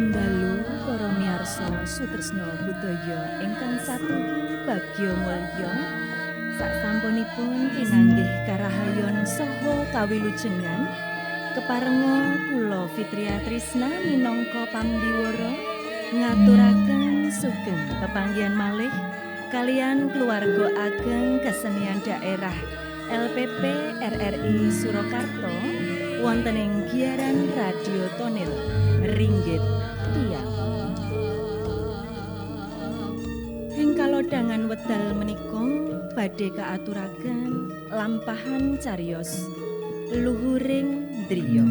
Sugeng dalu para miyarsa sutresna budaya ingkang satuhu bagya mulya. Sasampunipun pinanggih karahayon saha kawilujengan, keparenga kula Fitria Trisna minangka pambiwara ngaturaken sugeng pepanggihan malih kalian keluarga ageng kesenian daerah LPP RRI Surakarta wonten ing giaran radio tonel Ringgit Tiang. Ing kalodhangan wedal menika badhe kaaturaken lampahan cariyos luhuring driya.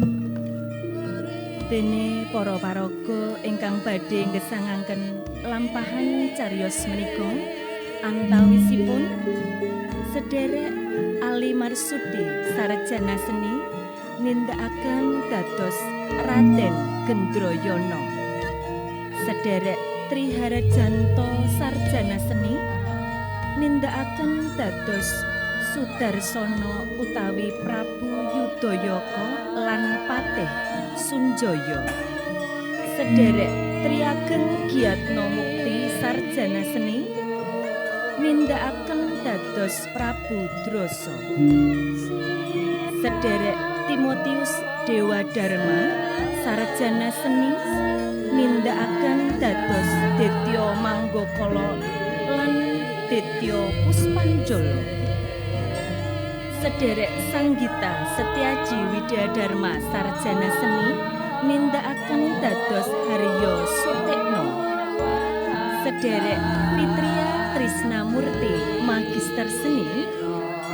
Dene para paraga ingkang badhe ngesangaken lampahan cariyos menika antawisipun sederek Ali Marsudi sarjana seni nindakaken dados Raden Gendroyono, sederek Triharajanto sarjana seni nindakaken dados Sudarsono utawi Prabu Yudayaka lan Patih Sunjaya, sederek Triageng Giatno Mukti sarjana seni nindakaken dados Prabu Droso, sederek Timotius Dewa Dharma sarjana seni nindakaken dados Detya Manggakala lan Detya Puspanjala, sederek Sanggita Setiaji Widyadharma sarjana seni nindakaken dados Haryo Sutekno, sederek Fitria Trisna Murti magister seni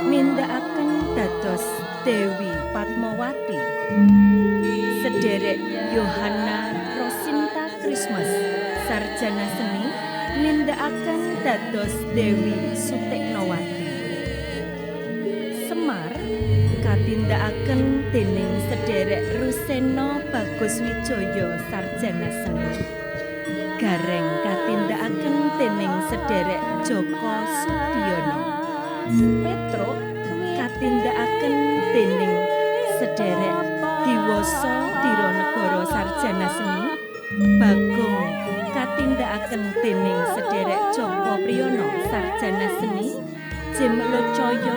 nindakaken dados Dewi Padmawati, sederek Yohana Rosinta Christmas sarjana seni nindakaken dados Dewi Suteknowati. Semar katindakaken dening sederek Ruseno Bagus Wijoyo sarjana seni. Gareng katindakaken dening sederek Joko Sudiono. Petruk katindakaken dening sederek Diwasa Dironegoro sarjana seni. Bagong katindakaken dening sederek Joko Priyono sarjana seni. Jim Locoyo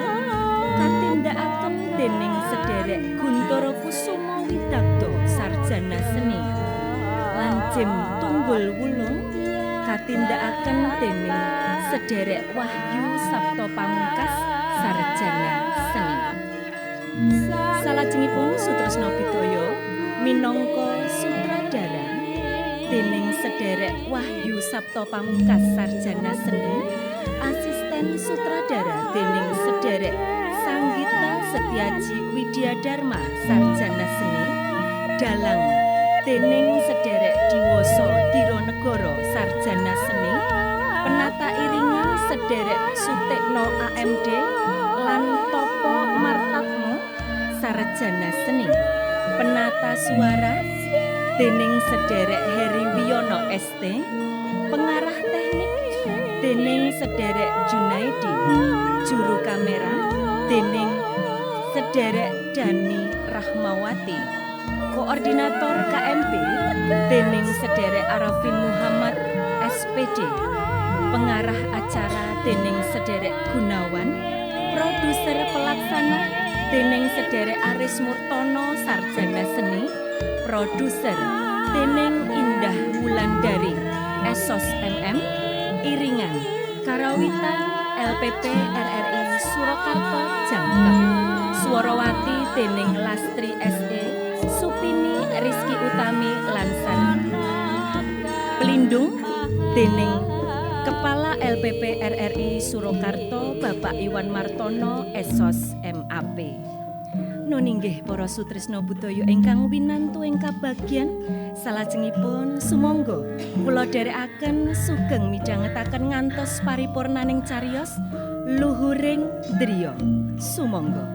katindakaken dening sederek Guntoro Kusumo Widakdo sarjana seni. Lan Jim Tunggul Wulung katindakaken dening sederek Wahyu Sabto Pamungkas sarjana seni. Salajengipun Sutresna Bidaya minangka sutradara dening sederek Wahyu Sabto Pamungkas sarjana seni, asisten sutradara dening sederek Sanggita Setiaji Widyadharma sarjana seni, dalang dening sederek Diwasa Dironegoro sarjana seni, penata iringan sederek Sutekno AMD lan Topo Martatmo sarjana seni, penata suara dening sederek Heri Wiyono ST, pengarah teknik dening sederek Junaidi, juru kamera dening sederek Dani Rahmawati, koordinator KMP dening sederek Arafin Muhammad SPD, pengarah acara dening sederek Gunawan, produser pelaksana dening sederek Aris Murtono sarjana seni, produser dening Indah Wulandari Esos MM, iringan Karawitan LPP RRI Surakarta Jangkep, Swarawati dening Lastri SE, Supini Rizky Utami Lansar, pelindung dening Kepala LPP RRI Surakarta Bapak Iwan Martono Esos MAP. Nuninggih para sutresna budaya ingkang winantu ing kabagyan, salajengipun sumangga kula dherekaken sugeng midhangetaken ngantos paripurnaning cariyos luhuring driya. Sumangga.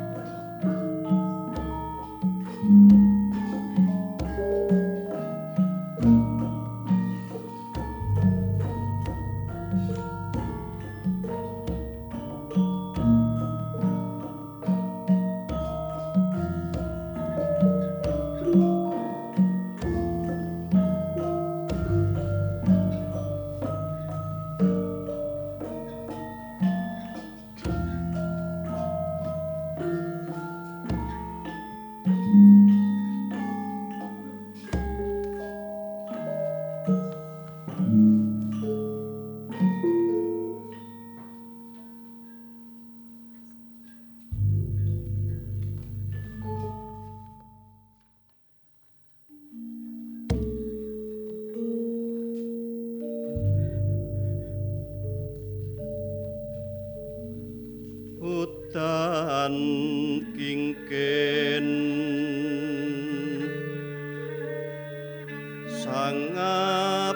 mungkin sangapake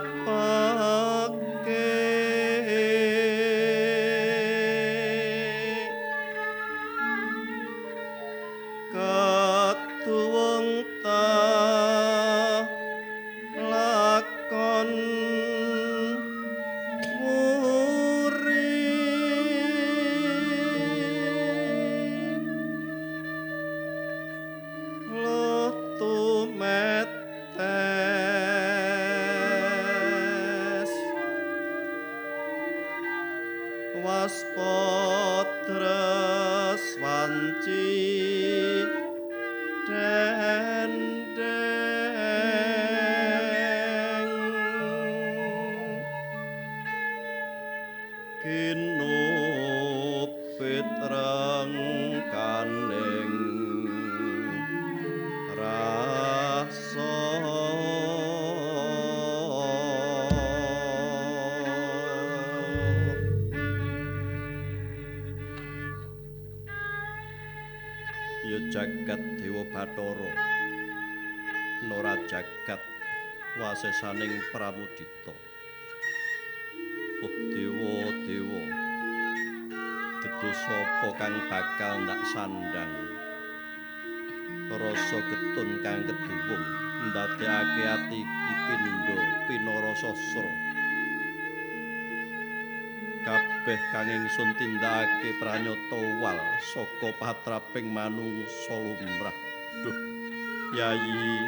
katuwung ta lakon jagat Dewa Bathara nora jagat wasesaning pramudita. Oh dewa dewa, dedo sapa kang bakal ndak sandang rasa getun kang keduwung ndadekake ati iki pindha pinara sasra. Kabeh kang ingsun tindakake pranyata wal saka patraping manungsa lumrah. Duh Yayi,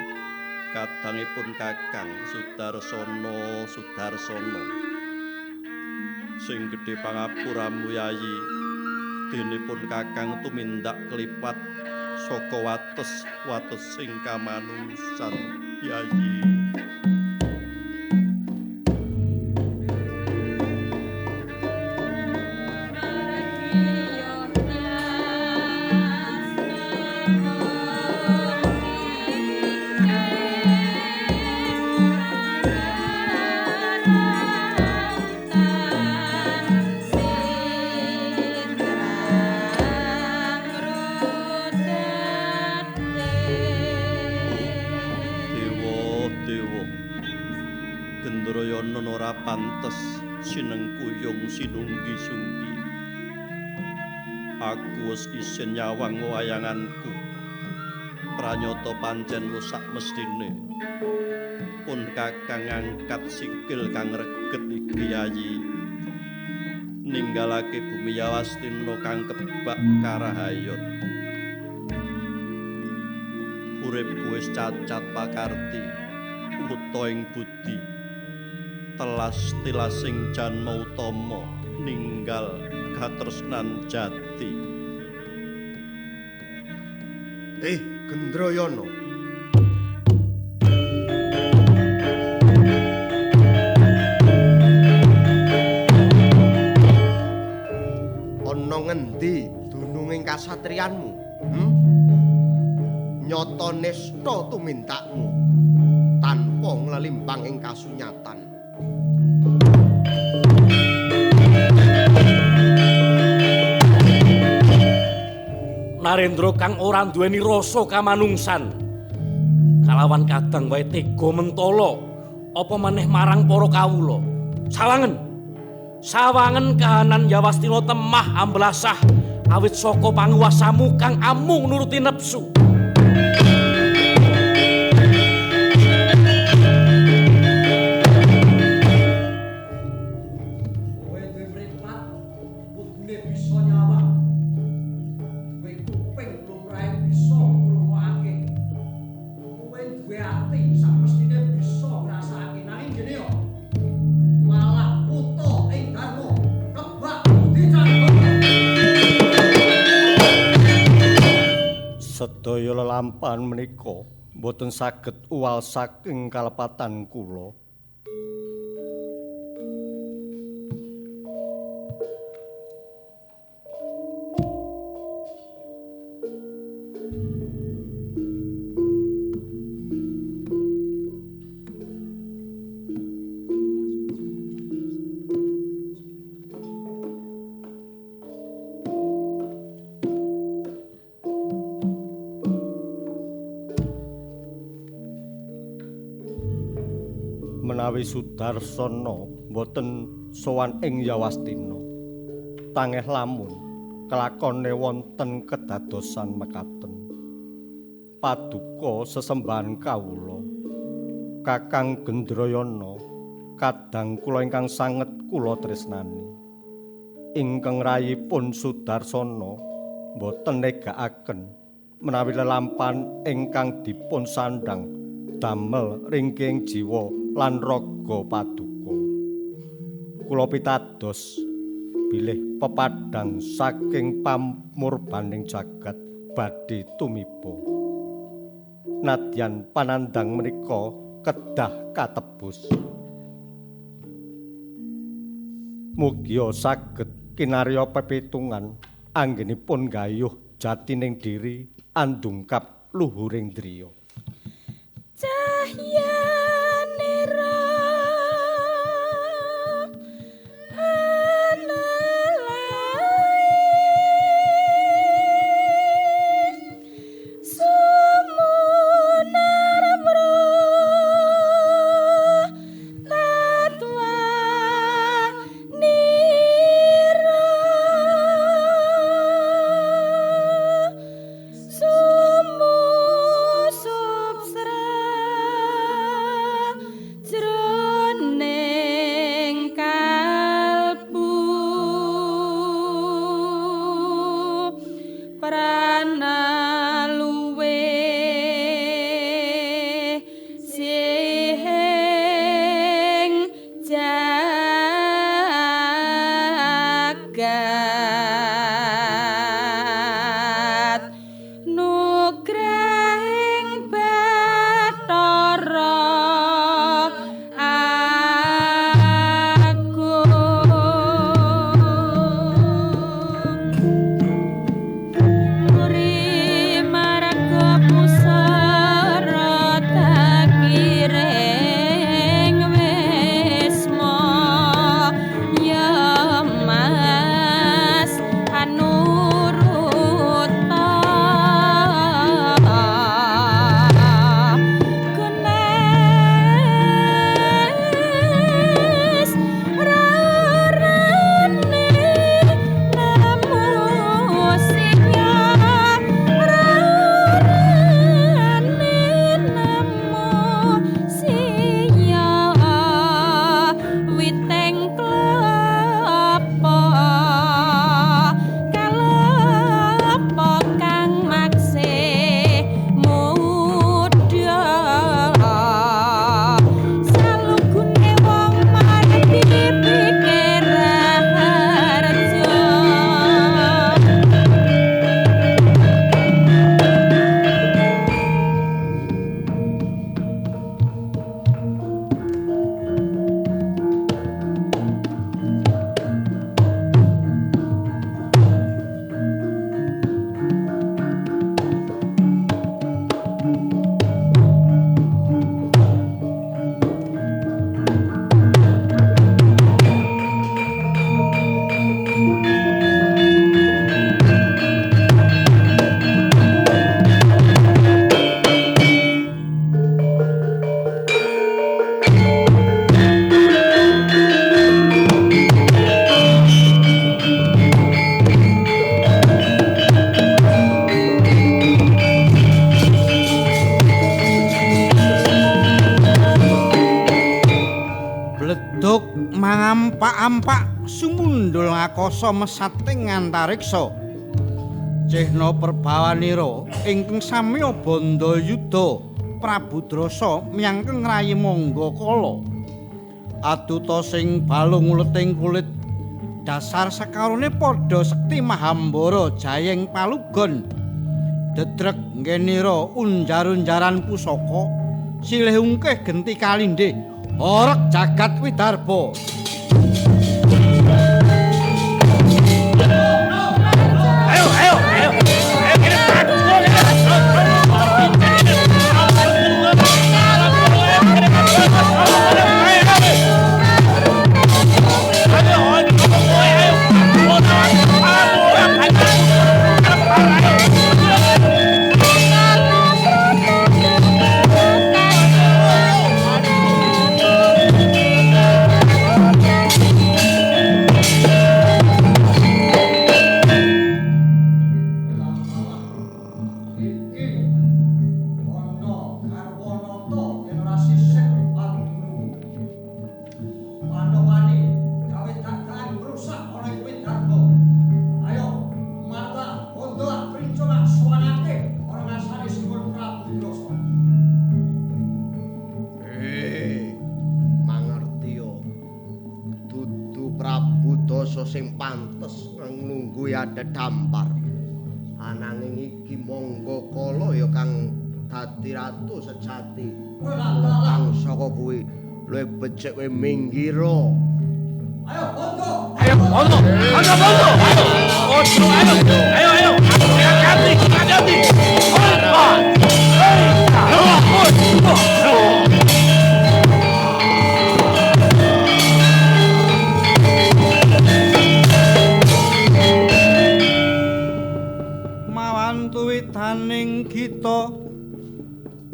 kadangipun Kakang Sudarsana Sudarsana sing gedhe pangapuramu Yayi, denipun Kakang tumindak klipat saka wates-watesing kamanungsan Yayi. Pantes sinengkuyung sinunggi-sunggi. Aku wis isin nyawang wayanganku. Pranyata pancen wis sak mestine. Pun Kakang ngangkat sikil kang reget iki Yayi, ninggalake bumi Yawastina kang kebak karahayot. Uripku wis cacat pakarti, wuta ing budi. Telas tilasing janma utama ninggal katresnan jati. Gendrayana, ana ngendi dununging kasatriyanmu? Nyata nista tumintakmu tanpa nglelimbang ing kasunyatan. Narendra kang ora duweni rasa kamanungsan kalawan kadang wae tega mentala apa maneh marang para kawula. Sawangen sawangen kahanan Yawastina temah amblasah awit saka panguwasamu kang amung nuruti nepsu. Sedaya lelampahan menika mboten saged uwal saking kalepatan kula. Menawi Sudarsana boten sowan ing Yawastina, tangeh lamun kelakone wonten kedadosan mekaten. Paduka sesembahan kawula Kakang Gendrayana, kadang kula ingkang sanget kula tresnani. Ingkang rayipun Sudarsana boten negakaken menawi lelampahan ingkang dipun sandhang damel ringking jiwa lan raga paduka. Kula pitados bilih pepadhang saking pamurbaning jagat badhe tumiba. Nadyan panandhang menika kedah katebus. Mugia saged kinarya pepitungan anggenipun gayuh jatining diri andungkap luhuring driya. Cahyanira Ampak-ampak sumundul ngakasa mesating antariksa. Cehna perbawanira ingkang samya bandha yuda Prabu Drasa miyangkeng rayi Manggakala. Aduta sing balung uleting kulit dasar sakarone padha sekti Mahambara jayeng palugon. Dedrek nggenira unjar-unjaran pusaka silih ungkih genti kalindih horeg jagat Widarba. Ayo, ayo, ayo. Ayo. sing pantes nglungguhi adhedhampar. Ananging iki monggo kala ya kang dadi ratu sejati. Kang saka kuwi luwih becik kowe minggiro. Ayo bondo. Ayo bondo. Bondo bondo. Ayo. Ojo ayo. Ayo ayo. Hati-hati, hati-hati. Mawan tuwitaning kita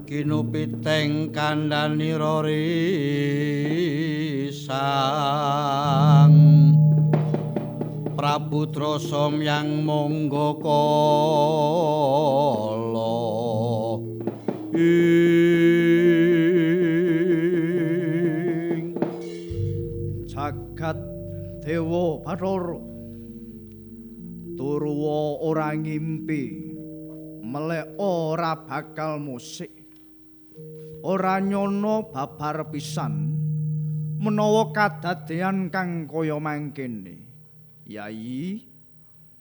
kinupiteng kandhani rorisang Prabu Drasa myang monggo kala ing jagat dewa Bathara turuwa ora ngimpi melek ora bakal musik ora nyono babar pisan menawa kadadeyan kang kaya mangkene. Yayi,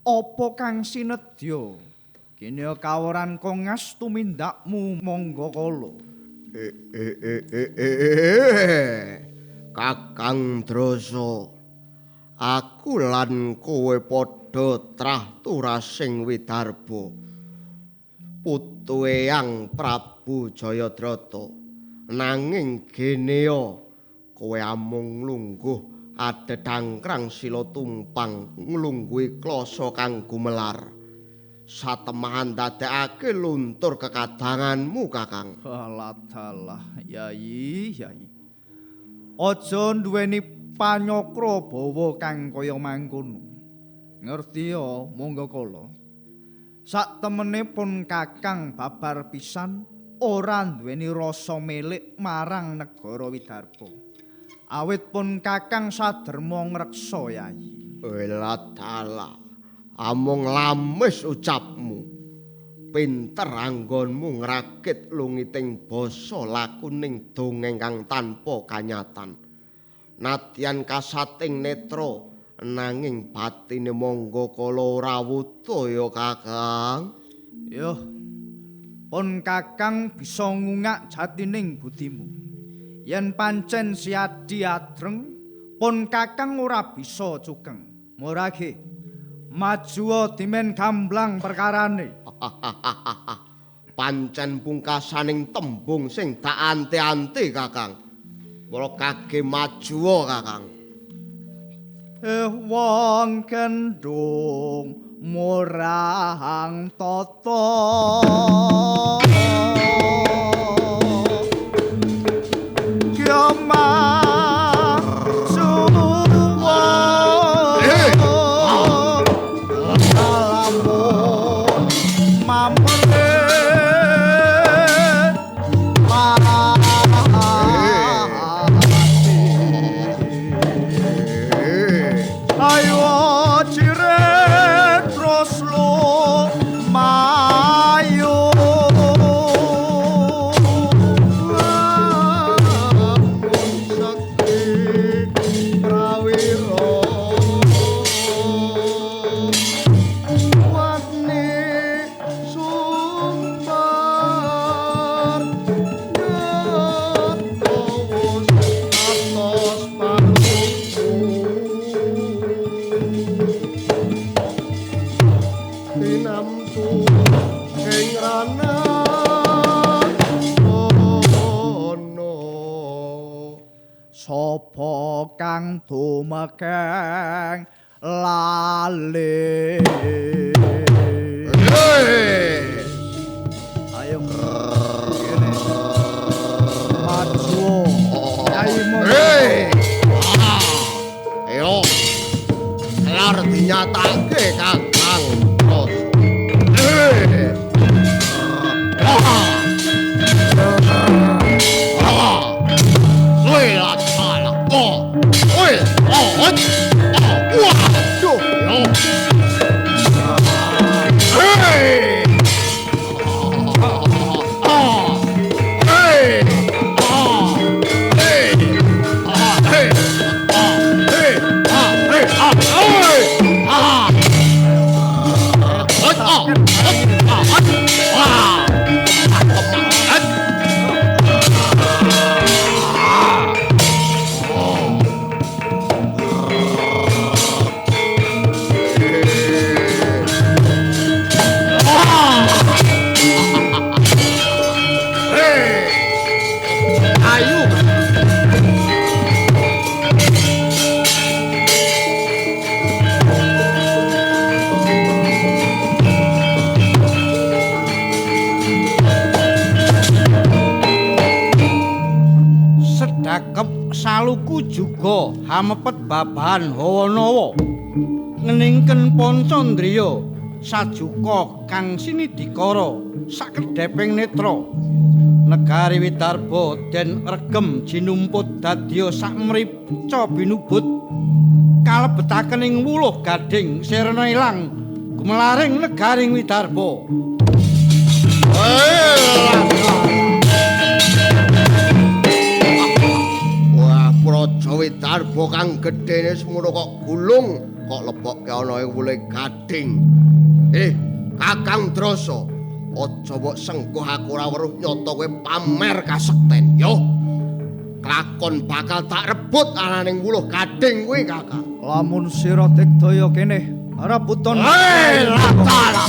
apa kang sinedya kene kaworan kongas tumindakmu monggo kala? Kakang Drasa, aku lan kowe padha trah turasing Widarba, putu Eyang Prabu Jayadrata. Nanging genea kowe amung lungguh adhedhangkrang sila tumpang nglungguhi klasa kang gumelar. Satemahan dadekake luntur kekadanganmu, Kakang. Alah dalah, Yayi, Yayi. Aja duweni panyokra bawa kang kaya mangkono. Ngerti ya, monggo kala. Sak temene pun Kakang babar pisan ora duweni rasa milik marang negara Widarba. Awit pun Kakang saderma ngreksa, Yayi. Elah dalah, amung lamis ucapmu. Pinter anggonmu ngrakit lungiting basa lakuning dongeng kang tanpa kanyatan. Nadyan kasating netra nanging batine monggo kala ora wuta ya, Kakang. Yo, pun Kakang bisa ngungak jatining budimu. Yen pancen siadi adreng, pun Kakang ora bisa cukeng. Murage, majuwa dimen gamblang perkarane. Pancen pungkasaning tembung sing tak ante-ante, Kakang. Mula kage majuwa, Kakang. Wong kendung murang tata kang tumekeng lali. Ayo kene maju yai monggo. Ayo kelar dinyatake Kakang Rasa. Waduh. Hey! Paluku juga hamepet babahan hawa nawa ngeningken pancandriya sajuka kang sinidikara sakedheping netra. Negari Widarba den regem jinumput dadya sakmrica binubut kalebetaken ing wuluh gading sirna ilang gumelaring negaring Widarba. Wah, Praja Widarba kang gedhene semono kok gulung kok lebokke ana ing wuluh gading. Kakang Drasa, aja mbok sengguh aku ora weruh nyata kowe pamer kasekten, yo. Lakon bakal tak rebut ananing wuluh gading kuwi, Kakang. Lamun sira digdaya kene, rebuton. Hei, latala.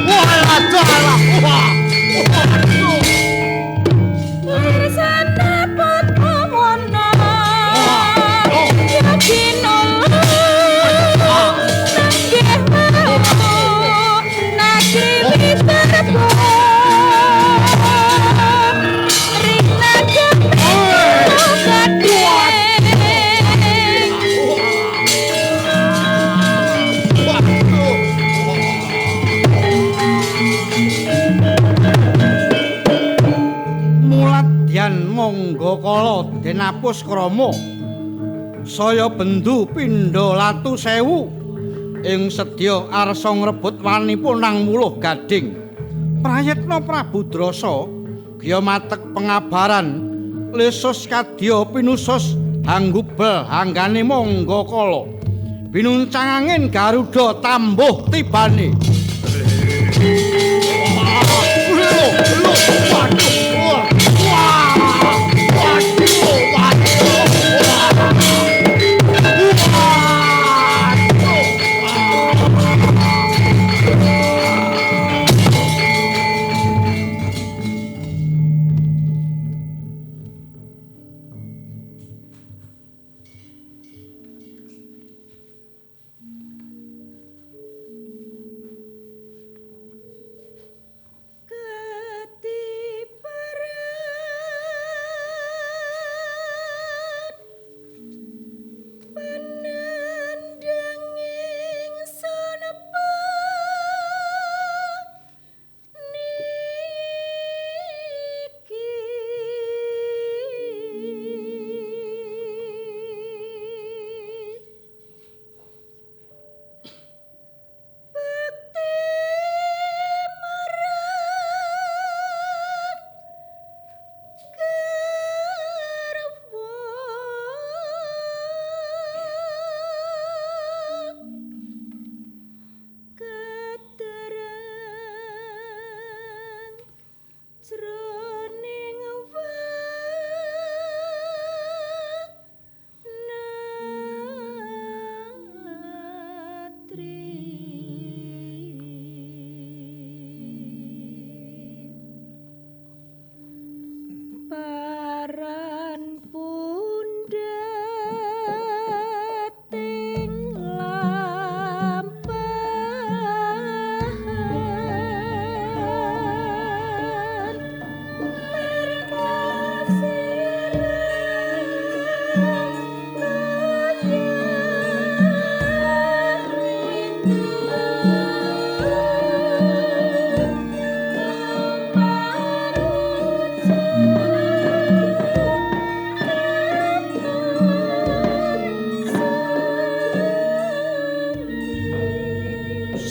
Wah, latala. Wah. Monggo kala den apus krama saya bendu pindha latu sewu ing sedya arsa ngrebut wanipun nang wuluh gading. Prayitna Prabu Drasa gya matek pengabaran lesus kadya pinusus hanggubel hanggane monggo kala binuncang angin Garuda tambuh tibane.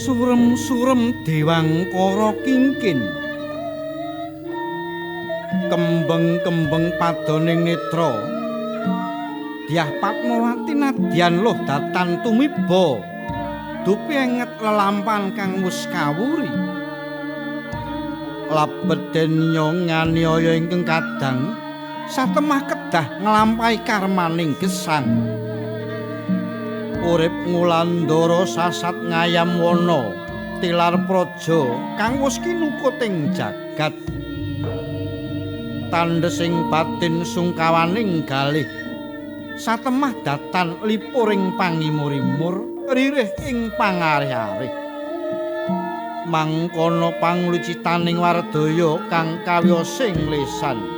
Surem-surem dewangkara kingkin kembeng-kembeng padoning netra Dyah Padmawati nadyan loh datan tumiba dupi enget lelampan kang wis kawuri labet den nganiaya ingkang kadang satemah kedah nglampahi karmaning gesang. Urip ngulandara sasat ngayam wana tilar praja kang wis kinukut ing jagat tandhesing batin sungkawaning galih satemah datan lipuring pangimur-imur ririh ing pangarih-arih. Mangkono panglucitaning wardaya kang kawiyosing lesan.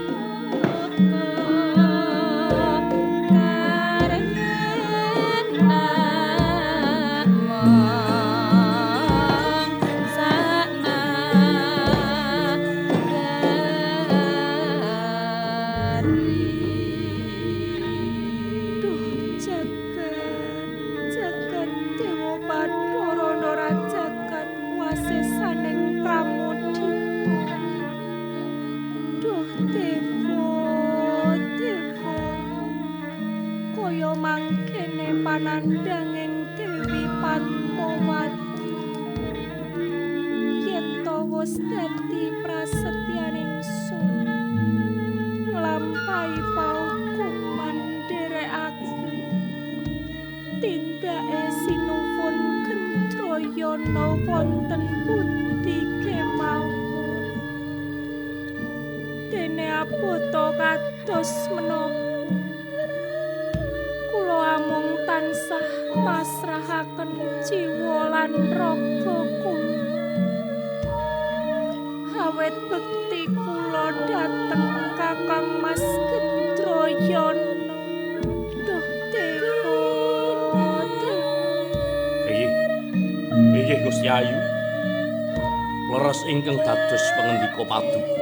Ingkang dados pangendika paduka.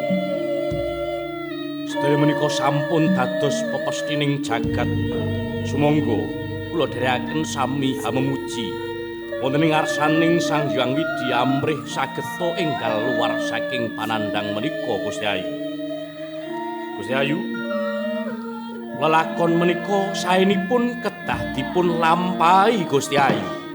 Sedaya menika sampun dados pepestining jagat. Sumangga kula dherekaken sami hamemuji wonten ing ngarsaning Sang Hyang Widhi amrih sageta enggal luar saking panandhang menika Gusti Ayu. Gusti Ayu, lelakon menika saenipun kedah dipun lampahi Gusti Ayu.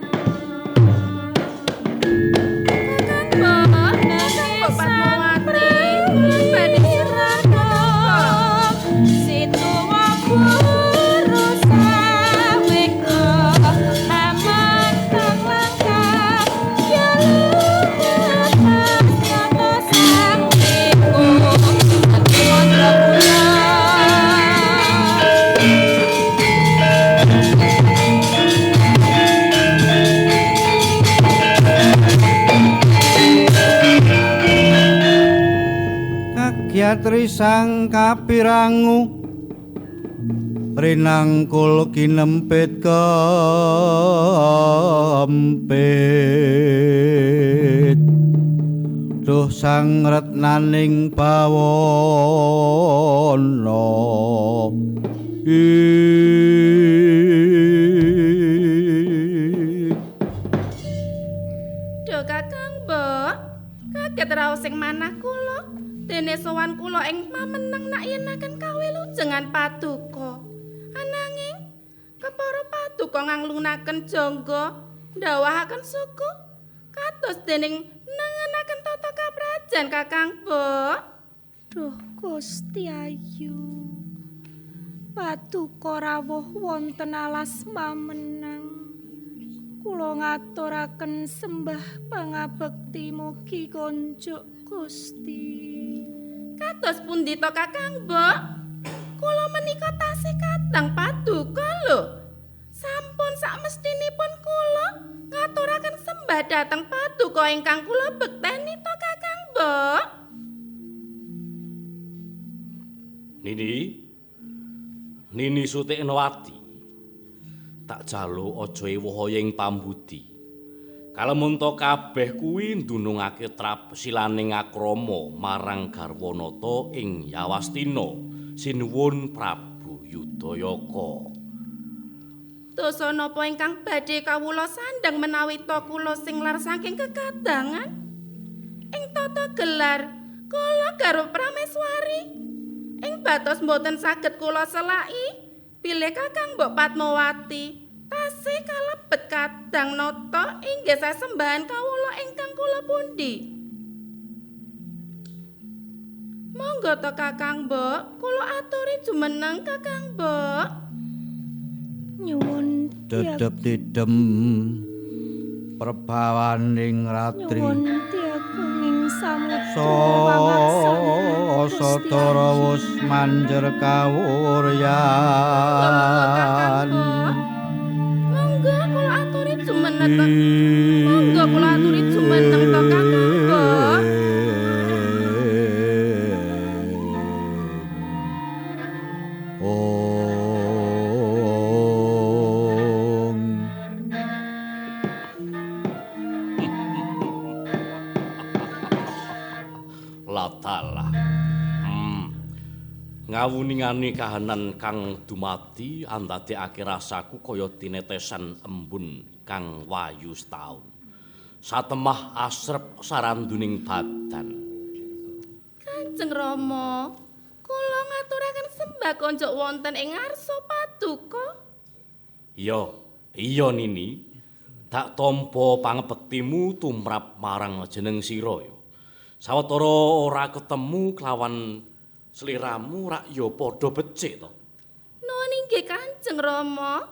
Gayatri sang kapirangu rinangkul kinempit kempit duh sang retnaning bawana. Duh Kakang Mbok, kaget raos sing manah kula. Dene sowan kula ing pamenang nak yenaken kawilujengan paduka. Ananging kepara paduka nganglunaken jangga ndawahaken suku kados dening nengenaken tata kaprajan Kakang Mbok. Duh Gusti Ayu. Paduka rawuh wonten alas mamenang. Kula ngaturaken sembah pangabekti mugi konjuk Gusti. Kados pundi to Kakang Mbok? Kula menika tasih kadang paduka lho. Sampun sakmestinipun kula ngaturaken sembah dhateng paduka ingkang kula bekteni to Kakang Mbok. Nini, Nini Sutiknawati, tak jaluk aja ewuh ing pambudi. Kalemunta kabeh kuwi ndunungake trap silaning akrama marang garwanata ing Yawastina sinuwun Prabu Yudayaka. Dosa napa ingkang badhe kawula sandhang menawi ta kula sing lar saking kekadangan? Ing tata gelar kula garwa prameswari. Ing batos mboten saged kula selaki bilih Kakang Mbok Padmawati tasih kalebet kadang nata inggih sesembahan kawula ingkang kula pundi. Monggo to Kakang Mbok, kula aturi jumeneng Kakang Mbok. Nyuwun dedep didem perbawaning ratri. Nyuwun tiagunging samudra pangaksan Satara wus manjer kawuryan. Monggo kula aturi jumeneng to. Monggo kula aturi jumeneng to Kakang Ngawuningane kahanan kang dumadi andadekake rasaku kaya tinetesan embun kang wayu setaun. Satemah asrep saranduning badan. Kanjeng Rama, kula ngaturaken sembah konjuk wonten ing ngarsa paduka. Iya, iya Nini. Tak tampa pangebektimu tumrap marang jeneng sira ya. Sawetara ora ketemu kelawan sliramu rak ya padha becik to. Nuwun inggih Kanjeng Rama.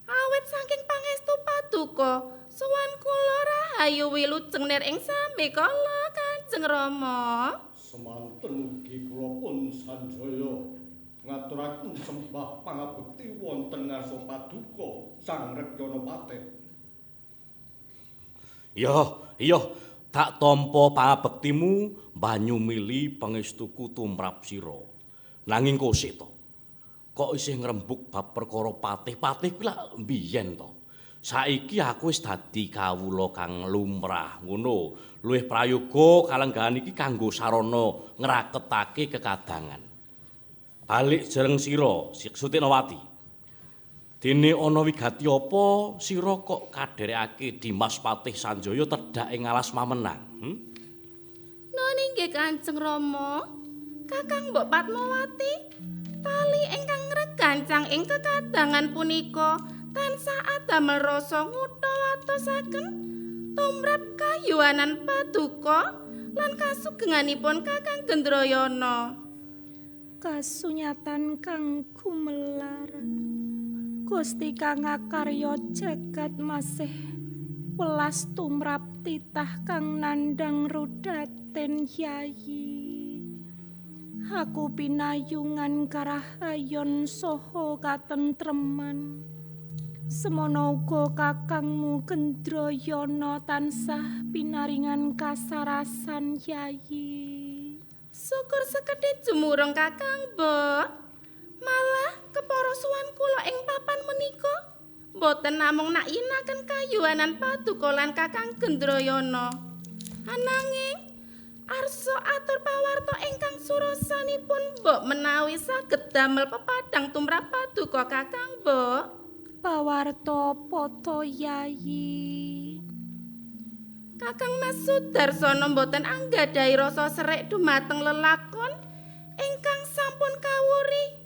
Awit saking pangestu paduka, sowan kula rahayu wilujeng nir ing sambekala Kanjeng Rama. Semanten ugi kula pun sanjaya ngaturaken sembah pangabekti wonten ngarsa paduka Sang Rekyana Patih. Ya, iya, tak tampa pangabektimu banyu mili pangestuku tumrap sira. Nanging kosik to. Kok isih ngrembug bab perkara patih-patih kuwi lak mbiyen to. Saiki aku wis dadi kawula kang lumrah ngono. Luwih prayoga kalenggahan iki kanggo sarana ngraketake kekadangan. Balik jereng sira, Sutiknawati. Dene ana wigati apa sira kok kadherekake Dimas Patih Sanjaya tedhak ing alas Mamenang? Nuwun inggih Kanjeng Rama. Kakang Mbok Padmawati, tali ingkang ngregancang ing kekadangan punika tansah adamel rasa ngutha watosaken tumrap kayuwanan paduka lan kasugenganipun Kakang Gendrayana. Kasunyatan kang gumelar. Gusti kang akarya jagat masih welas tumrap titah kang nandhang rudaten Yayi. Aku pinayungan karahayon saha katentreman. Semono uga kakangmu Gendrayana tansah pinaringan kasarasan Yayi. Syukur sekedhik jumurung Kakang Mbok. Malah kepara suwan kula ing papan menika mboten namung nakyinaken kayuwanan paduka lan Kakang Gendrayana. Ananging arsa atur pawarta ingkang surasanipun mbok menawi saged damel pepadang tumrap paduka Kakang Mbok. Pawarta apa to Yayi? Kakang Mas Sudarsana mboten anggadhahi rasa serik dumateng lelakon ingkang sampun kawuri.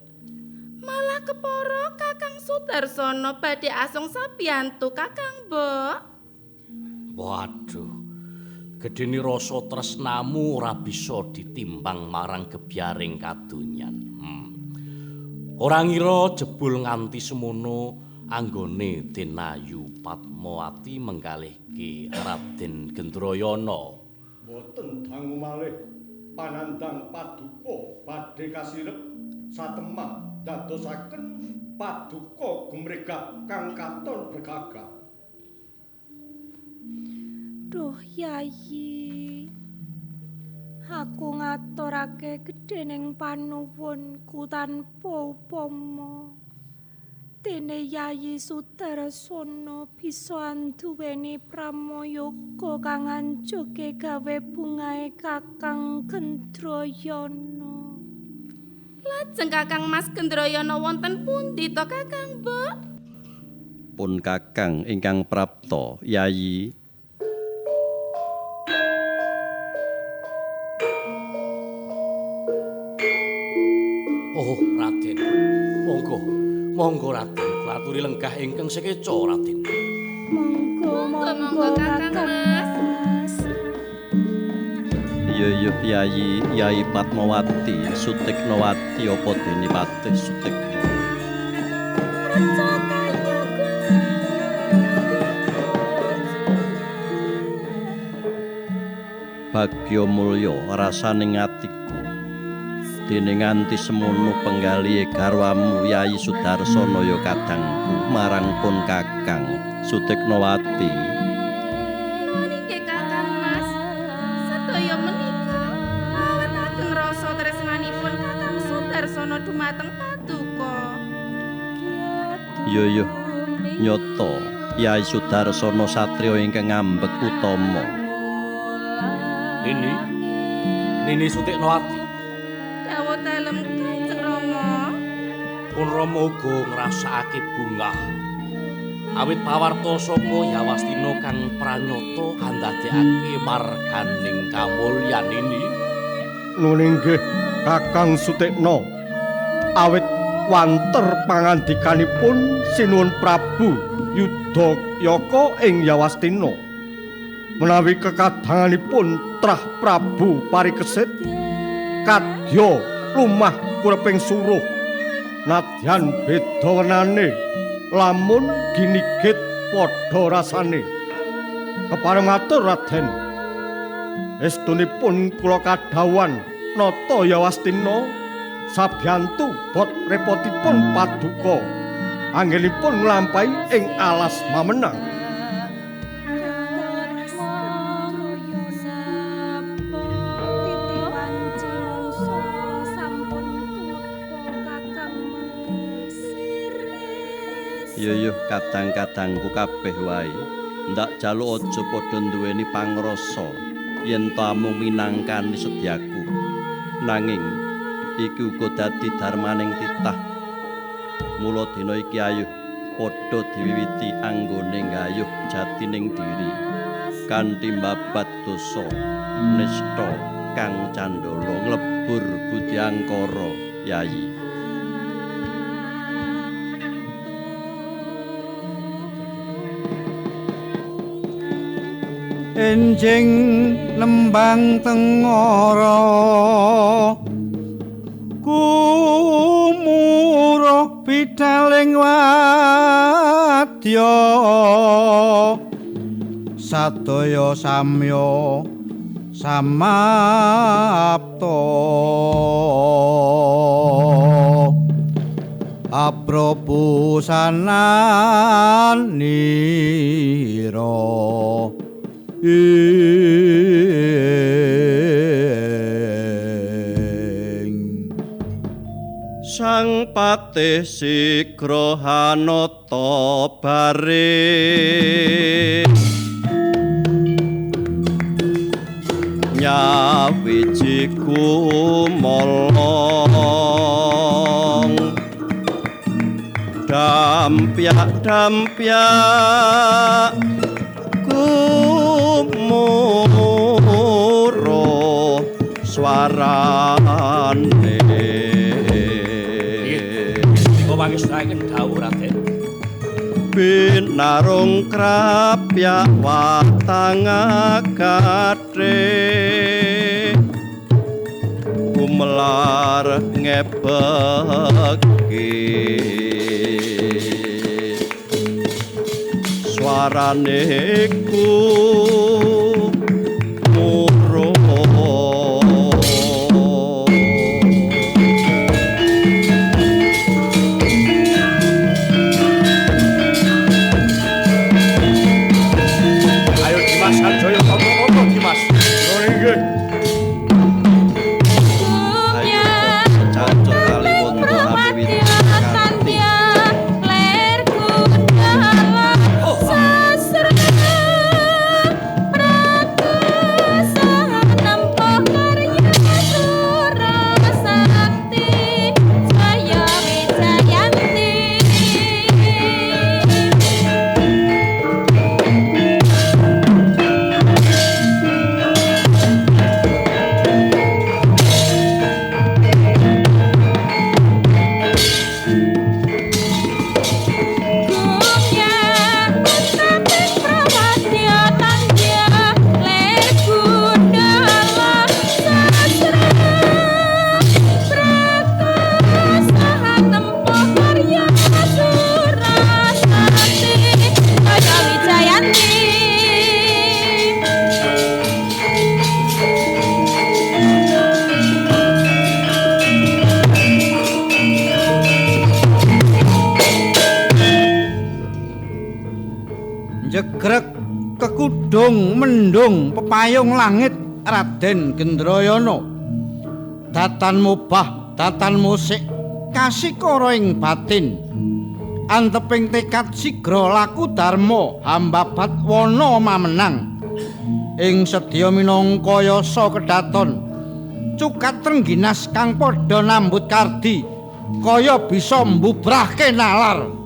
Malah kepara Kakang Sudarsana badhe asung sabiyantu Kakang Mbok. Waduh. Gedene rasa tresnamu ora bisa ditimbang marang gebyaring kadonyan. Ora ngira jebul nganti semono anggone Denayu Padmawati menggalihke Raden Gendrayana. Mboten dangu malih panandhang paduka badhe kasirep satemah dadosaken paduka gumregah kang katon bergagah. Duh Yayi, aku ngaturake gedhening panuwunku tanpa upama. Dene Yayi Sudarsana bisa anduweni pramoyoga kang anjuke gawe bungahe Kakang Gendrayana. Lajeng Kakang Mas Gendrayana wonten pundi to Kakang Mbok? Pun Kakang ingkang prapta Yayi. Oh Raden, monggo, monggo Raden, kula aturi lenggah ingkang sekeca Raden. Monggo, monggo Kakang Mas. Iya iya Yayi, Yayi Padmawati, Sutiknawati apa dene Patih Sutikna. Bagya mulya rasane atiku. Dene nganti semono penggalihe garwamu Yayi Sudarsana ya kadangku marang pun Kakang Sutiknawati. Nuwun inggih Kakang Mas. Sedaya menika awet ageng rasa tresnanipun Kakang Sudarsana dumateng paduka. Iya iya nyata Yayi Sudarsana satriya ingkang ngambek utama. Nini, Nini Sutiknawati. Dawuh dalem Kanjeng Rama. Pun Rama uga ngrasakake bungah. Awit pawarta saka Yawastina kang pranyata andadekake marganing kamulyan ini. Nun inggih Kakang Sutikna. Awit wanter pangandikanipun Sinuwun Prabu Yudayaka ing Yawastina. Menawi kekadanganipun trah Prabu Parikesit kadya lumah kureping suruh nadyan beda wenane lamun ginigit padha rasane. Kepareng matur Raden, estunipun kula kadhawuhan nata Yawastina sabiyantu bot repotipun paduka anggenipun nglampahi ing alas Mamenang. Yo kadang-kadangku kabeh wae ndak jaluk aja padha duweni pangrasa yen ta mung minangkani sedyaku, nanging iki uga dadi darmaning titah. Mula dina iki ayuh padha diwiwiti anggone nggayuh jatining diri kanthi mbabat dosa nista kang candala nglebur budi angkara. Yayi. Enjing nembang tengara kumuro pidaling wadya sadaya samya samapta apropusananira ing. Sang Patih Sigrahanata bare nyawiji kumolong dampyak-dampyak kumuro swarane. Istika pangestuaken dawuh Raden. Binarung krapyak watang akate gumelar ngebeki swarane ku muro. Ayo Dimas Sanjaya apa-apa Dimas. Nggih. Ayo cacut taliwondo awiwit kanthi Jegrek kekudung mendung pepayung langit Raden Gendrayana. Datan mubah, datan musik kasikara ing batin. Anteping tekad sigra laku dharma hambabat wana mamenang. Ing sedya minangka yasa kedaton cukat trengginas kang padha nambut kardi. Kaya bisa mbubrahke nalar.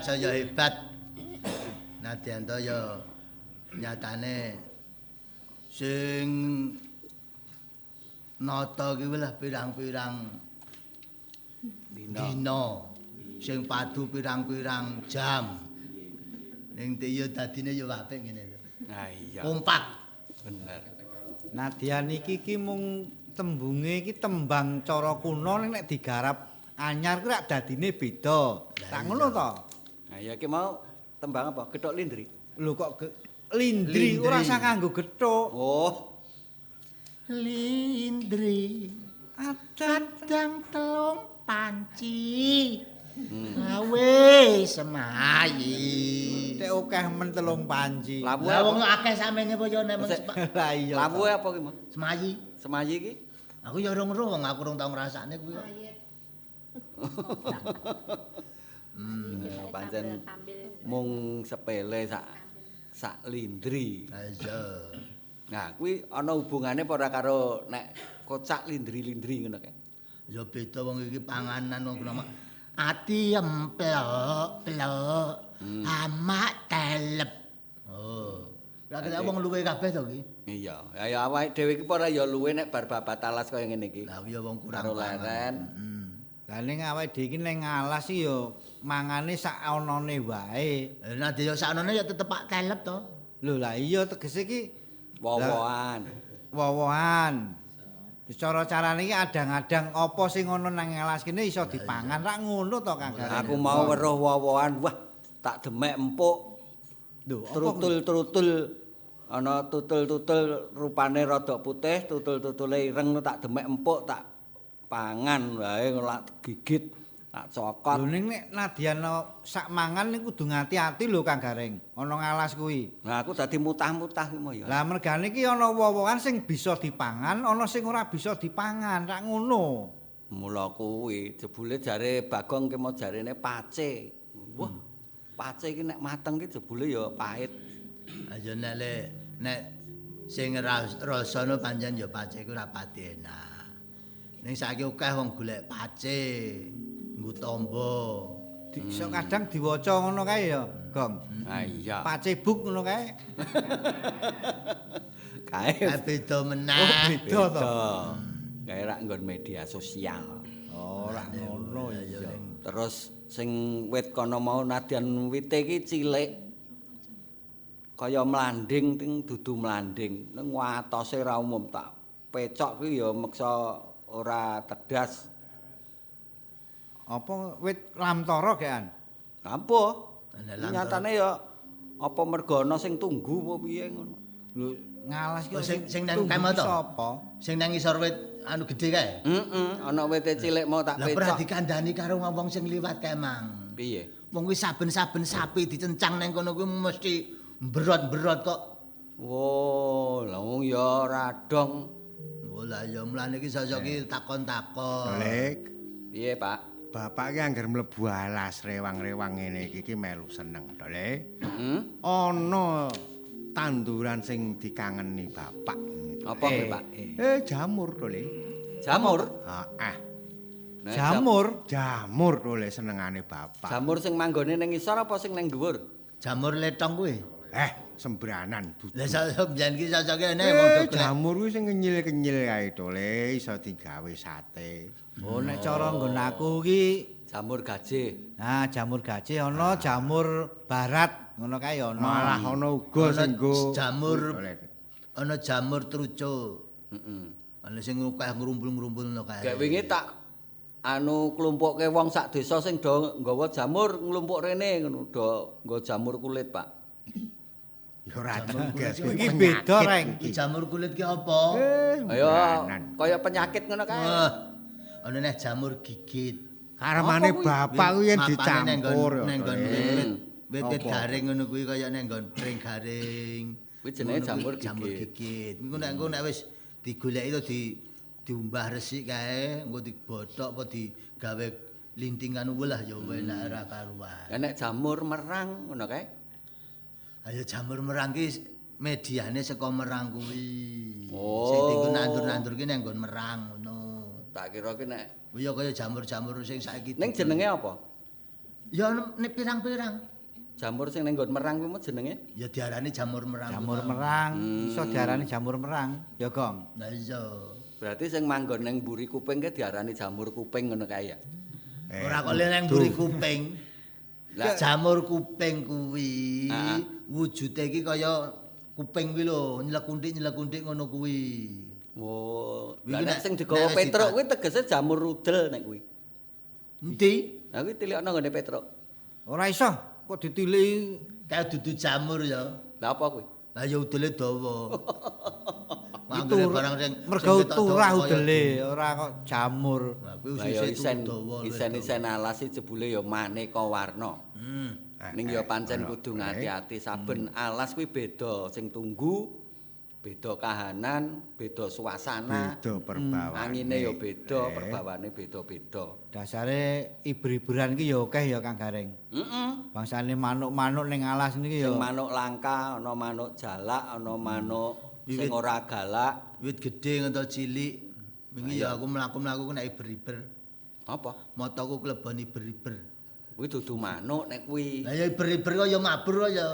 Saya hebat. Nadyan to ya nyatane sing nata kuwi lah pirang-pirang dina, sing padu pirang-pirang jam. Ning ya dadine ya apik ngene lho. Ha iya. Kompak. Bener. Nadyan iki ki mung tembunge iki tembang cara kuno ning nek digarap anyar kuwi rak dadine beda. Tak ngono to? Ha iya ki mau tembang apa? Gethuk lindri. Lho kok lindri ora usah kanggo gethuk. Oh. Lindri adang telung panci. Gawe semayi. Sithik akeh men 3 panci. Lah wong akeh samene apa ya nek Lah iya. Lawuhe apa ki, Mas? Semayi. Semayi ki? Aku ya ora ngeruh wong aku rong tau ngrasakne kuwi kok. Pancen mung sepele sak lindri. Lah iya. Nah, kuwi ana hubungane apa ora karo nek kocak lindri-lindri ngono kae? Ya beda wong iki panganan wong nama ati emplok plok amak telep. Oh. Lah kaya wong luwe kabeh to iki. Iya, ya awake dhewe iki ora ya luwe nek bar babat alas kaya ngene iki. Lah ya wong kurang karo leren. Lah ning awake dhewe iki ning alas iki ya mangane sak onone wae. Lah nek ya sak onone ya tetep pak telep to. Lho lah iya tegese iki woh-wohan. Woh-wohan. Cara carane iki adang-adang apa sing ana nang alas kene iso dipangan rak ngono to Kang Gareng. Aku mau weruh woh-wohan, wah tak demek empuk. Lho, trutul-trutul ana tutul-tutul rupane rada putih, tutul-tutule ireng tak demek empuk tak pangan wae lak gigit tak cokot. Lho ning nek nadyan sak mangan niku kudu ngati-ati lho Kang Gareng ana ngalas kuwi. Lah aku dadi mutah-mutah ki mau ya. Lah mergane iki ana woh-wohan sing bisa dipangan, ana sing ora bisa dipangan, rak ngono. Mula kuwi jebule jare Bagong ki mau jarene pace. Wah, pace iki nek mateng ki jebule ya pahit. Aja nek nek sing rasane pancen ya pace iku ora pati enak. Ning saiki akeh wong golek pace. Nggo tombo. Iso kadang diwaca ngono kae ya, Gong. Ha iya. Pacebook ngono kae. Kae beda meneh. Oh, beda to. Kae rak nggon media sosial. Oh, rak ngono ya. Terus sing wit kono mau nadyan wite iki cilik. Kaya mlanding ting dudu mlanding. Ning watose ra umum tak pecok kuwi ya meksa ora tedas. Apa wit lamtara gekan? Ampuh. Nyatane ya apa mergo ana sing tunggu apa piye ngono. Lho ngalas ki sing nang kemah to. Sapa? Sing nang ngisor wit anu gedhe kae? Heeh, ana wite cilik mau tak Lah pecok. ora dikandani karo wong sing liwat kae mang. Piye? Wong kuwi saben-saben sapi dicencang nang kono kuwi mesti mberot-mberot kok. Wo, lah wong ya ora dong. Oh lah ya mlane iki sosok iki takon-takon. Lek. Piye, Pak? Bapak ki angger mlebu alas rewang-rewang ngene iki ki melu seneng to, Le. Heeh. Ana tanduran sing dikangeni bapak. Apa kuwi, Pak? Jamur to, Le. Jamur? Heeh. Jamur? Jamur to, Le, senengane bapak. Jamur sing manggone ning ngisor apa sing ning dhuwur? Jamur letong kuwi. Sembranan dudu. Lah sosok mbiyen ki sosoke ene wong do jamur kuwi sing kenyil-kenyil kae to, Le, iso digawe sate. Oh, nek cara nggon aku ki jamur gajih. Nah, jamur gajih ana, jamur barat ngono kae ana. Malah ana uga sing nggo jamur ana jamur trucuk. Heeh. Ana sing akeh ngrumpul-ngrumpul ngono kae. Gek wingi tak anu klumpukke wong sak desa sing do nggawa jamur nglumpuk rene ngono do nggo jamur kulit, Pak. Ya ora tegas iki beda reng. Iki jamur kulit ki apa? Ayo kaya penyakit ngono kae. Ana neh jamur gigit. Karemane bapak kuwi yen dicampur nang nggon wit garing ngono kuwi kaya nang nggon pring garing. Kuwi jenenge jamur gigit. Engko nek engko nek wis digoleki to diumbah resik kae, engko dibothok apa digawe lintingan welah ya enak ora karuan. Lah nek jamur merang ngono kae. Ayo jamur merang ki mediane saka merang kuwi. Oh. Sing dienggo nandur-nandur ki nang nggon merang ngono. Tak kira ki nek kuwi ya kaya jamur-jamur sing saiki. Ning jenenge apa? Ya nek pirang-pirang. Jamur sing ning nggon merang kuwi mau jenenge? Ya diarani jamur merang. Jamur merang, iso diarani jamur merang, ya Gong. Lah iya. Berarti sing manggon ning mburi kuping ki diarani jamur kuping ngono kae ya. Ora kok ning mburi kuping. Lah jamur kuping kuwi wujude iki kaya kuping kuwi lho, nylekuntik-nylekuntik ngono kuwi. Oh, lah nek sing digawa Petruk kuwi tegese jamur rudel nek kuwi. Endi? Lah kuwi tilikno nggone Petruk. Ora iso, kok ditiliki kaya dudu jamur ya. Lah apa kuwi? Lah ya udele dawa. Anggere barang sing mergo turah udele, ora kok jamur. Lah kuwi isen isen-isen alas iki jebule ya maneka warna. Ning ya pancen kudu ngati-ati saben alas kuwi beda sing tunggu, beda kahanan, beda suasana, beda perbawane. Angine ya beda, perbawane beda-beda. Dasare iber-iberan iki ya akeh ya Kang Gareng. Heeh. Bangsane manuk-manuk ning alas niki ya. Sing manuk langka, ana manuk jalak, ana manuk sing ora galak, wit gedhe ngentuk cilik. Wingi ya aku mlaku-mlaku nek iber-iber. Apa? Motoku klebon iber-iber. Kuwi dudu manuk nek kuwi. Lah ya iber-iber kok ya mabur kok ya.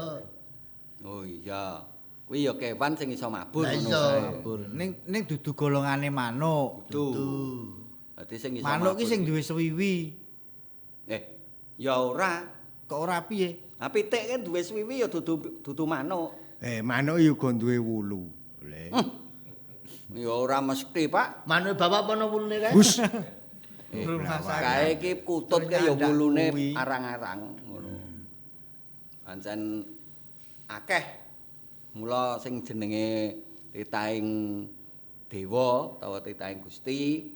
Oh iya. Kuwi ya kewan sing iso mabur ngono kae. Mabur. Ning dudu golongane manuk. Dudu. Dadi sing iso manuk ki sing duwe swiwi. Ya ora. Kok ora piye? Ha pitik kan duwe swiwi ya dudu manuk. Manuk ya uga duwe wulu. Le. Ya ora mesti, Pak. Manuk bapak ana wulune kae. Hus. Kae iki kutut kae ya wulune arang-arang ngono. Pancen akeh. Mula sing jenenge titahing dewa utawa titahing Gusti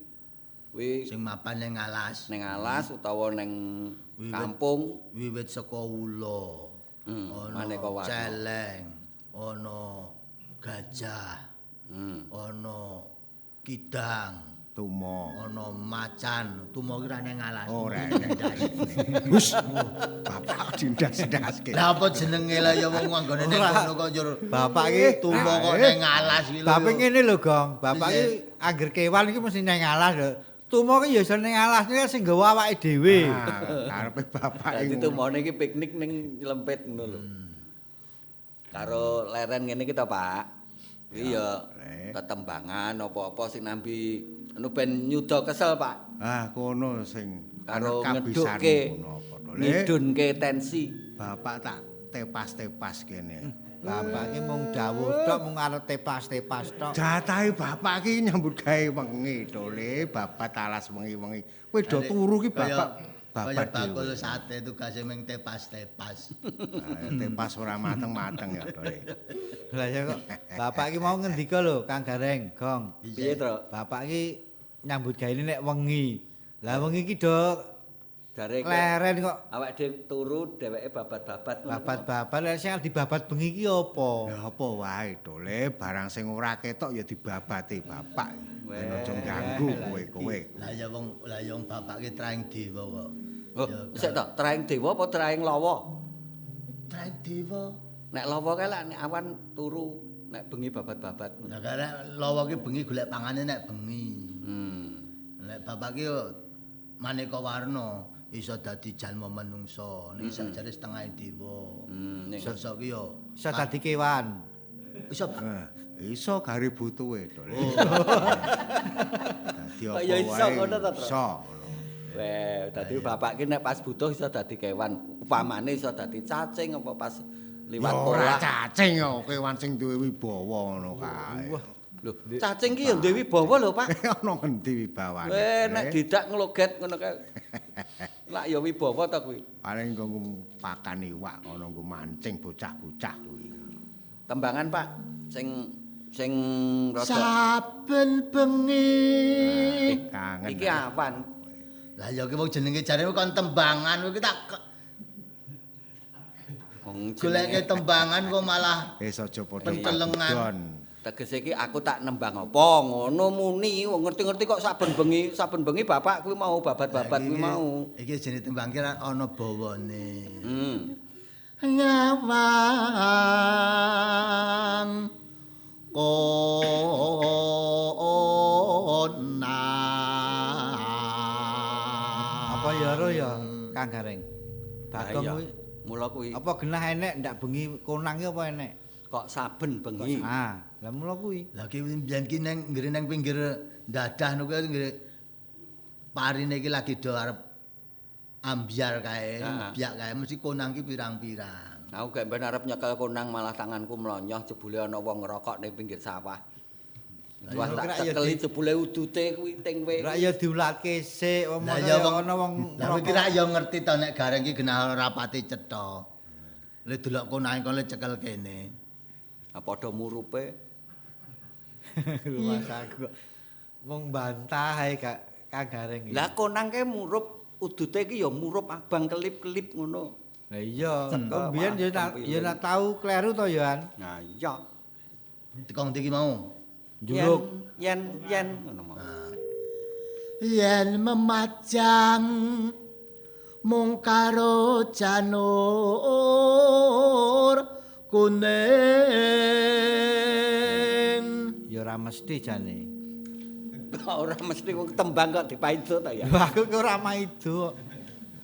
kuwi sing mapan ning alas, ning alas utawa ning kampung wiwit saka ula, ana celeng, ana gajah, ana kidang, tumo, ana macan. Tumo ki ora ning alas. Ora ning. Hus. Bapak dindas-ndaske. Lah apa jenenge lah ya wong anggone ning kono kok njur bapak ki tumo kok ning alas ki lho. Bapak ngene lho, Gong. Bapak ki angger kewan iki mesti ning alas lho. Tumo ki ya iso ning alas nek sing nggawa awake dhewe. Karepe bapak iki. Dadi tumone iki piknik ning lempit ngono lho. Karo leren ngene iki to, Pak. Iki ya tetembangan apa-apa sing nambi anu ben nyuda kesel, Pak. Ah, kono sing karo ngedukke ngidunke tensi. Bapak tak tepas-tepas kene. Bapak ki mung dawuh tok mung arep tepas-tepas tok. Jatahe bapak ki nyambut gawe wengi to, Le. Bapak alas wengi-wengi. Kowe do turu ki bapak bapak bakul sate tugase mung tepas-tepas. Tepas ora mateng-mateng ya, to, Le. Lah ya kok bapak ki mau ngendika lho, Kang Gareng, Gong. Piye, Tru? Bapak ki nyambut gawe nek wengi. Lah wengi ki do jare leren kok awake dhewe turu dheweke babat-babat. Babat-babat lha sing dibabat bengi ki apa? Lah apa wae to, Le, barang sing ora ketok ya dibabati bapak. Ben aja ganggu kowe-kowe. Lah ya wong lah ya wong bapak ki traing dewa kok. Oh, sik to, traing dewa apa traing lawa? Traing dewa. Nek lawa kae lak nek awan turu, nek bengi babat-babat. Lah nek lawa ki bengi golek pangane nek bengi. Nek bapak ki maneka warna iso dadi jalma manungsa, ning sakjane setengah dewa. Iso ki yo iso dadi kewan. Iso iso gare butuhe to. Dadi apa wae. Iso ngono to, Tru. Iso. Weh, dadi bapak ki nek pas butuh iso dadi kewan. Upamane iso dadi cacing apa pas liwat ora cacing yo kewan sing duwe wibawa ngono kae. Lho, cacing ki ya duwe wibawa lho, Pak. Ana ngendi wibawane? Weh, nek didak ngloget ngono kae. Lak ya wibawa ta kuwi. Paling nggo pakan iwak ngono nggo mancing bocah-bocah kuwi. Tembangan, Pak, sing sing rada saben bengi. Kangen. Iki awan. Lah ya ki wong jenenge jare kon tembangan kuwi tak wong goleke tembangan kok malah wis aja padha pentelengan. Tegese iki aku tak nembang apa ngono muni wong ngerti-ngerti kok saben bengi bapak kuwi mau babat-babat kuwi mau. Iki jenenge tembang ki ana bawane. Nyawang konang. Apa ya ro ya Kang Gareng? Bagong kuwi mula kuwi. Apa genah enek ndak bengi konang ki apa enek? Kok saben bengi. Ah, lah mula kuwi. Lah ki mbiyen ki nang nggere nang pinggir dadah niku nggere parine iki lagi do arep ambyar kae, biak kae mesti konang ki pirang-pirang. Aku gak ben arep nyekel konang malah tanganku mlonyoh jebule ana wong ngerokok ning pinggir sawah. Wah tak cekeli jebule udute kuwi ting we. Rak ya diulatke sik wong ana wong. Lah kowe ki rak ya ngerti to nek gareng ki genah ora pati cetha. Le delok konange kok le cekel kene. Ha padha murupe. Rumah aku kok mung bantah ae gak Kang Gareng iki. Lah konang kae murup udute iki ya murup abang kelip-kelip ngono. Lah iya, kok mbiyen ya ya tau kleru to ya, An. Nah iya. Tekong ndi iki mau? Njuruk yen yen ngono mau. Yen memajang mung karo janur kuning. Ya ora mesti jane. Kok ora mesti wong tembang kok dipaido ta ya. Lho aku ki ora maido.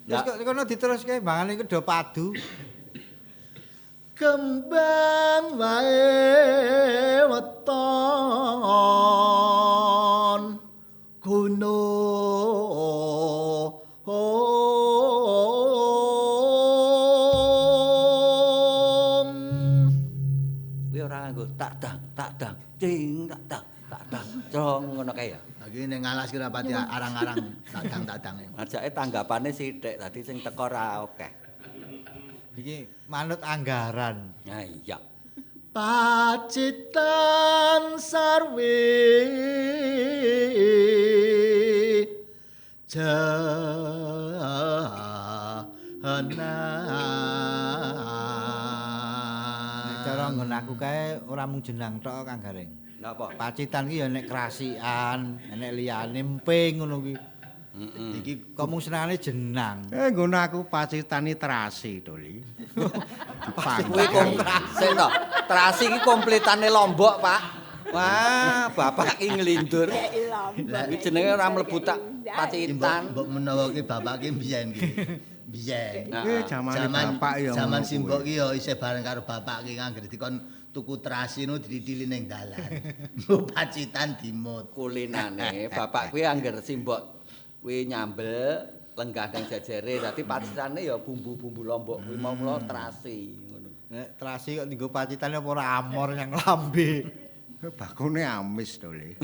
Terus kok kono diteruske mbangane iku do padu. Kembang wae weton gunung. Kuwi ora nganggo tak dang tak dang cing tak dang tak dang cong ngono kae ya. Iki ning alas ki rapati arang-arang tak dang tak dang. Ajake tanggapane sithik dadi sing teko ra akeh. Iki manut anggaran. Nah iya. Pacitan sarwi jenang. Cara nggon aku kae ora mung jenang tok Kang Gareng. Lha apa? Pacitan ki ya nek krasikan, nek liyane emping ngono ki. Heeh. Iki kok mung senengane jenang. Nggon aku pacitane terasi to, Li. Kuwi sik to. Terasi iki kompletane Lombok, Pak. Wah, bapak ki nglindur. Iki jenenge ora mlebu tak Pacitan. Mbok menawa ki bapak ki mbiyen ki. Biyen. Jamane bapak ya. Jaman simbok ki ya isih bareng karo bapak ki anggere dikon tuku terasi nu dritili ning dalan. Mbok Pacitan dimut. Kulinane bapak kuwi angger simbok kuwi nyambel lenggah ning jejere. Dadi pacitane ya bumbu-bumbu Lombok kuwi mau mula terasi ngono. Nek terasi kok dienggo pacitane apa ora amor yang lambe. Bakune amis to, Le.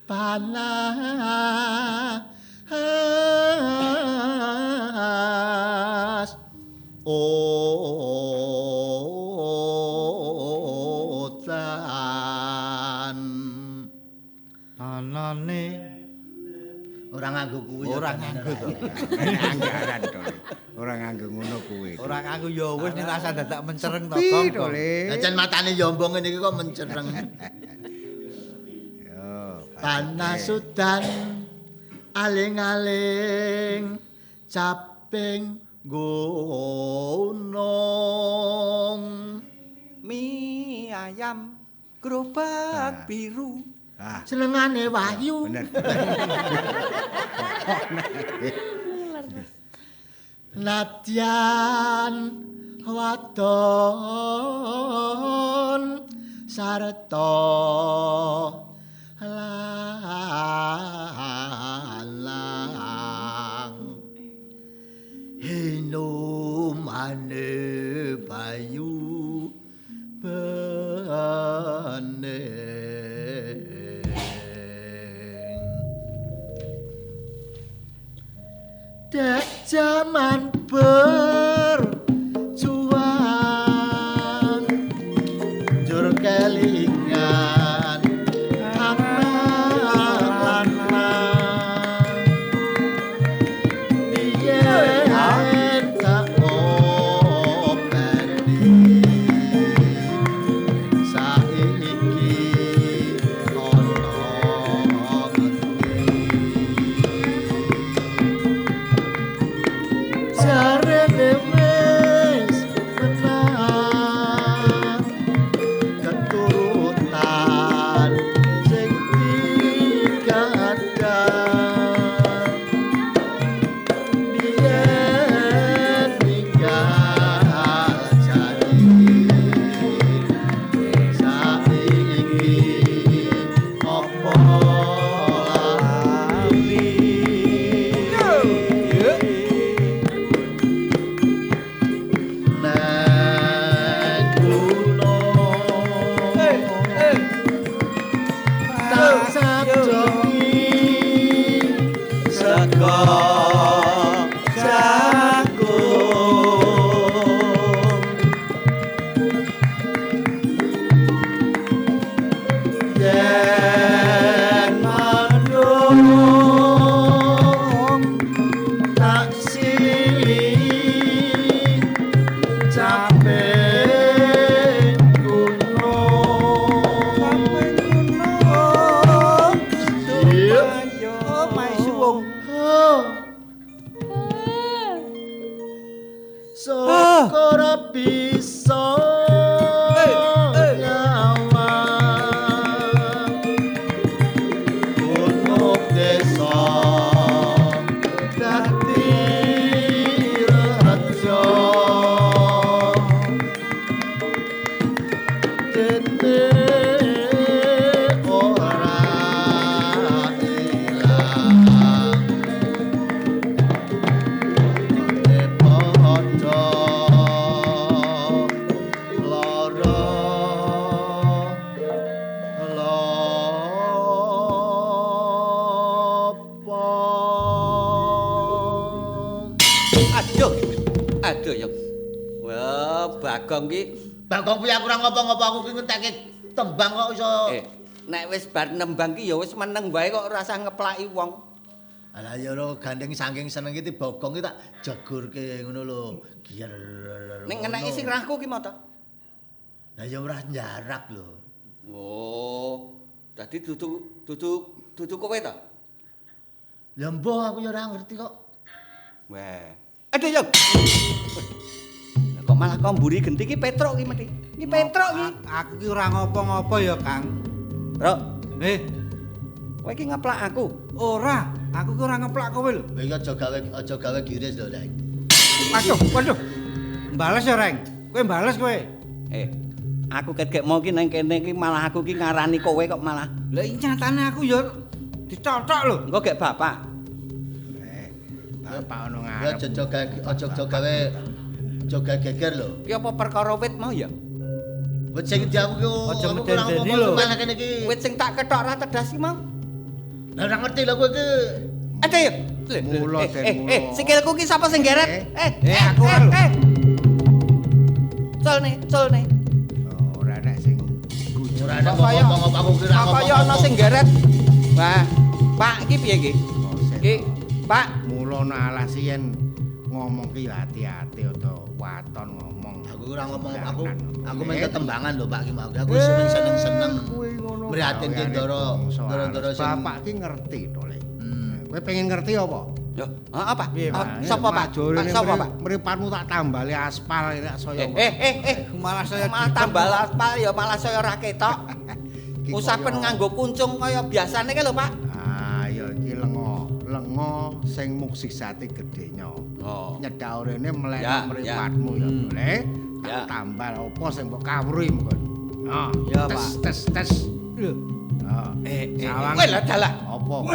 Panas otan anane ora nganggo kuwi, ora nganggo to. Anggaran to, Le. Ora nganggo ngono kuwi. Ora nganggo ya wis nek rasa dadak mencereng to, Kong. Lah jan matane yombong ngene iki kok mencereng. Yo, panas udan aling-aling caping gunung. Mie ayam gerobak biru. Senengane Wahyu. Bener. Nadyan wadon sarta lanang hinumane bayu bening. Dek jaman berjuang jur kelingan anak lanang biyen tak openi saiki ono ngendi jarene Syukur bisa nyawang Gunung desa dadi raja dene ora ilang dene padha lara lopo. Aduh. Aduh ya. Wah, Bagong ki Bagong piye aku ora ngopo-ngopo aku ki ngentekke tembang kok iso. Nek wis bar nembang ki ya wis meneng wae kok ora usah ngeplaki wong. Alah ya ora gandeng saking seneng ki Bagong ki tak jegurke ngono lho. Gier. Ning ngeneki sirahku ki mau ta? Lah ya ora njarak lho. Oh. Dadi dudu kowe ta? Lah mbuh aku ya ora ngerti kok. Weh. Aduh ya. Kok malah kok mburi genti ki Petruk ki mesti. Ki Petruk ki. Aku ki ora ngopo-ngopo ya, Kang. Truk. Kowe iki ngeplak aku. Ora, aku ki ora ngeplak kowe lho. Kowe iki aja gawe giris lho, Reng. Waduh, waduh. Bales ya, Reng. Kowe bales kowe. Aku ket mau ki nang kene ki malah aku ki ngarani kowe kok malah. Lah iki nyatane aku ya dicothok lho. Engko gek bapak. Bapak ono ngarep. Aja gawe aja geger lho. Ki apa perkara wit mau ya? Wit sing ndi aku ki aja medeni lho. Malah kene iki. Wit sing tak kethok ra tedas ki mau. Lah ora ngerti lho kowe iki. Aduh ya. Mula den mula. Sikilku ki sapa sing geret? Aku ora lho. Culne. Ora enek sing ora enek ngomong aku ki ora ngomong. Kaya ana sing geret. Wah, Pak iki piye iki? Iki, Pak, mula alas yen ngomong ki hati-hati utawa waton ngomong. Aku ora ngomong aku main tetembangan lho Pak ki mau. Aku sering seneng-seneng. Mrihatinke ndoro-ndoro sing bapak ki ngerti to, Le. Kowe pengen ngerti apa? Yo, heeh Pak. Sapa Pak? Sapa Pak? Mripatmu tak tambali aspal nek saya. Malah saya tambal aspal ya malah saya ora ketok. Usapen nganggo kuncung kaya biasane ki lho Pak. Ah ya iki lengo sing muksisate gedenya. Oh. Nyedak rene mlek mripatmu ya boleh. Tak tambal apa sing mbok kawruhi mengko. Ah, ya Pak. Tes. Lho. Heeh. Kowe lho dalah. Apa?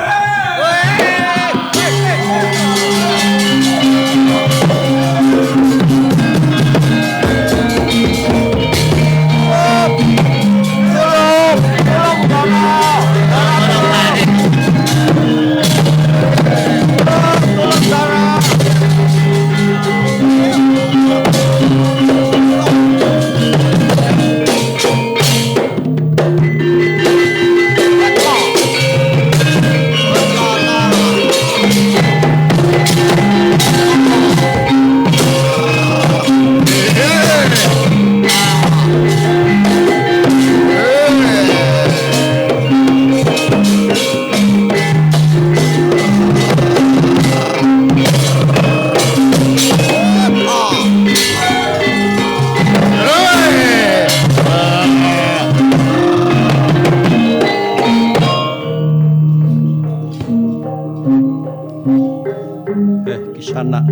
Kisanak,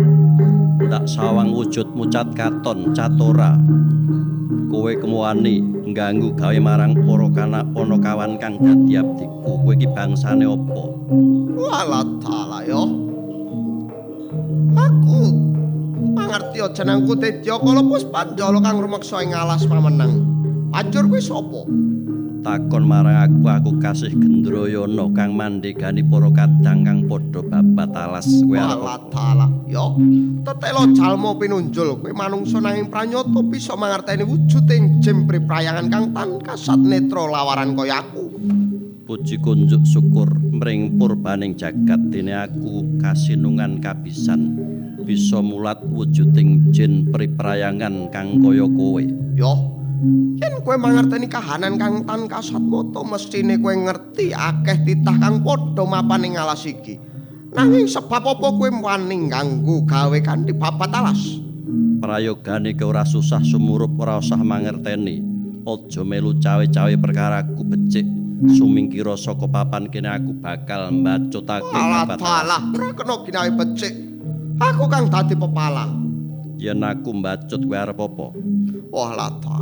ndak sawang wujudmu cat katon catora. Kowe kemuani ngganggu gawe marang para kanak panakawan kang dadi abdiku. Kowe iki bangsane apa? Walah dalah yo. Aku mangerti jenengku Tedya Kala Puspanjala kang rumeksa ing alas pamenang. Banjur kowe sapa? Takon marang aku, aku kasih Gendrayana kang mandegani para kadang kang padha babat alas. Kowe arep Walah dalah yo. Tetela jalma pinunjul kowe manungsa nanging pranyata bisa mangerteni wujuding jim priprayangan kang tan kasat netra lawaran kaya aku. Puji kunjuk syukur mring purbaning jagat dene aku kasinungan kabisan bisa mulat wujuding jin priprayangan kang kaya kowe. Yo, yen kowe mangerteni kahanan kang tan kasat mata mesthine kowe ngerti akeh titah kang padha mapan ing alas iki. Nanging sebab apa kowe wani ngganggu gawe kanthi babat alas? Prayogane ke ora susah sumurup, ora usah mangerteni. Aja melu cawe-cawe perkaraku becik. Sumingkira saka papan kene aku bakal mbacutake Alah dalah, ora kena ginawe becik. Aku kang dadi pepalang. Yen aku mbacut kowe arep apa? Wah latar.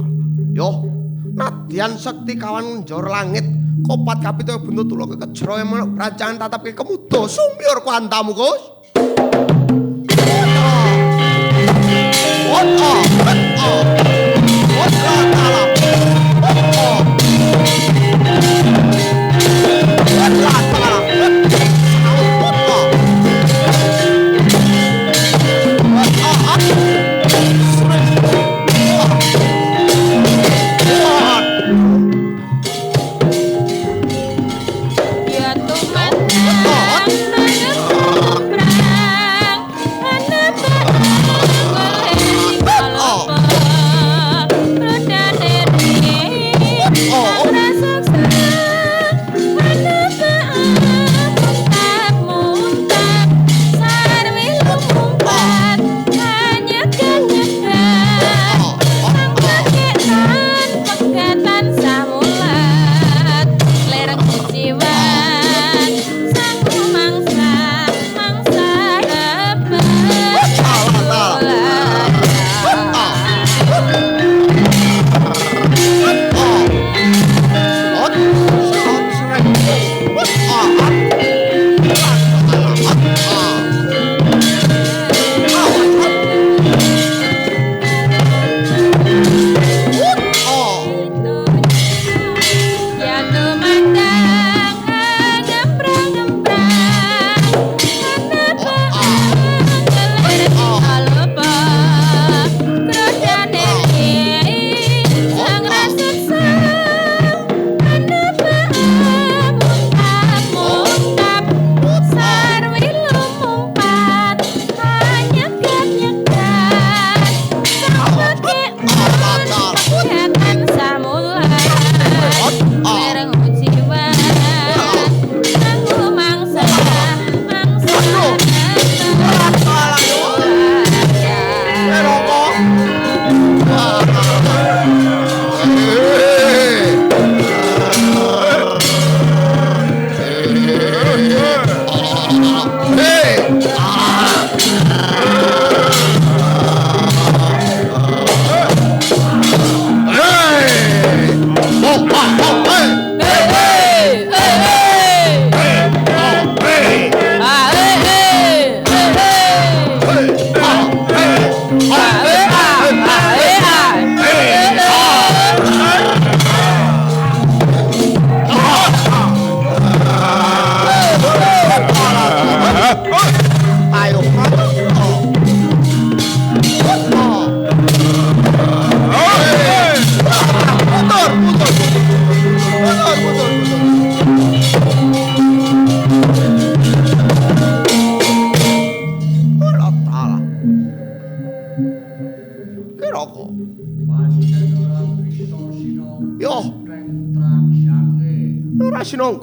Yo, nadyan sekti kawan njor langit, kopat kapita buntut tula kekejra manuk brancangan tatapke kemuda sumyur kuantamu, Gus.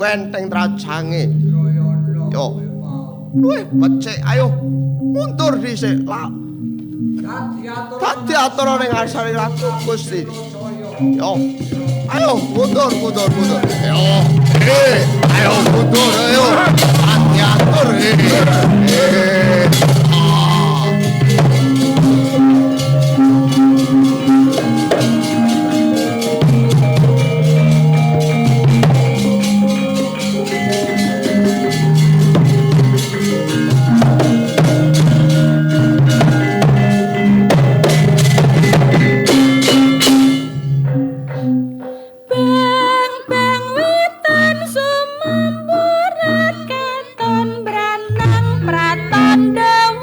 Enteng trajange. Yo. Luwih becik ayo mundur dhisik. Lah. Dadi atur ning ngarsane Ratu Gusti. Yo. Ayo mundur mundur mundur. Yo. Ayo mundur ayo. Dadi atur. Sumemburat katon branang pratandha.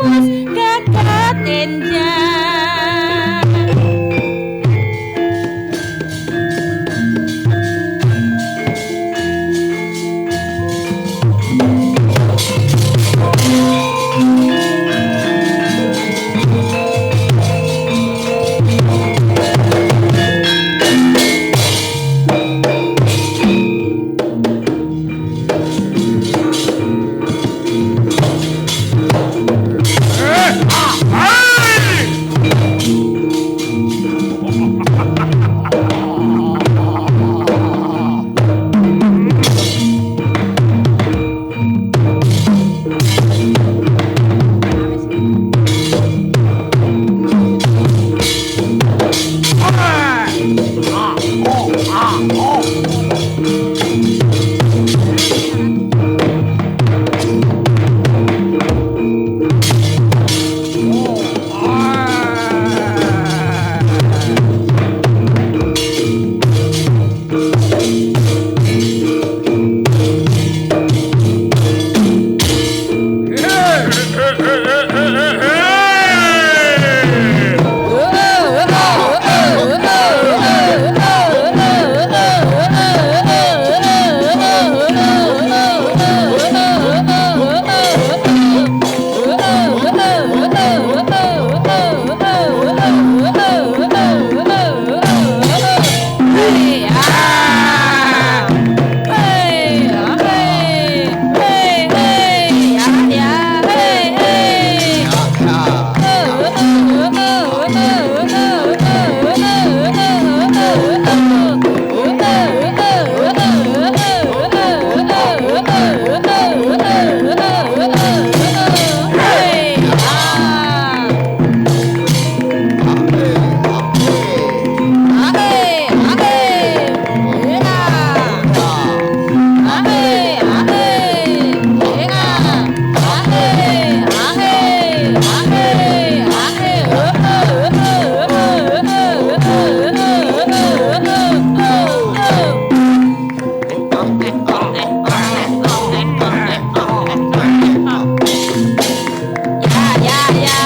ya.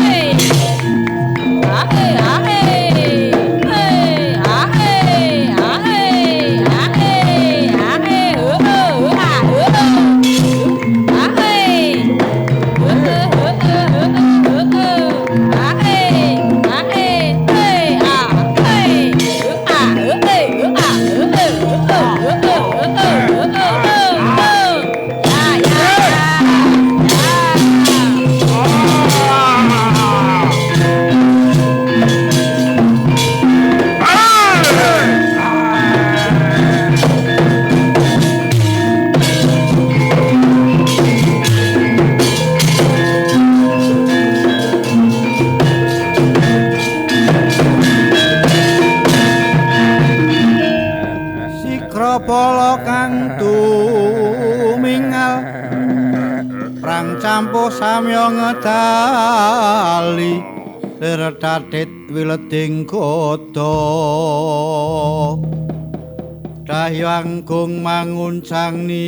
Hei. Ae ae. Hei, ae, ae, ae, ae. Oh oh ah oh. Ae. Oh oh oh oh oh. Ae, ae, hei, ah, hei. Ah, eh, ah, oh oh oh oh oh oh. Ya ya ya. Sikrabala kang tumingal prang campuh samya ngedali lir dadet wileding gada dahyanggung manguncang niti.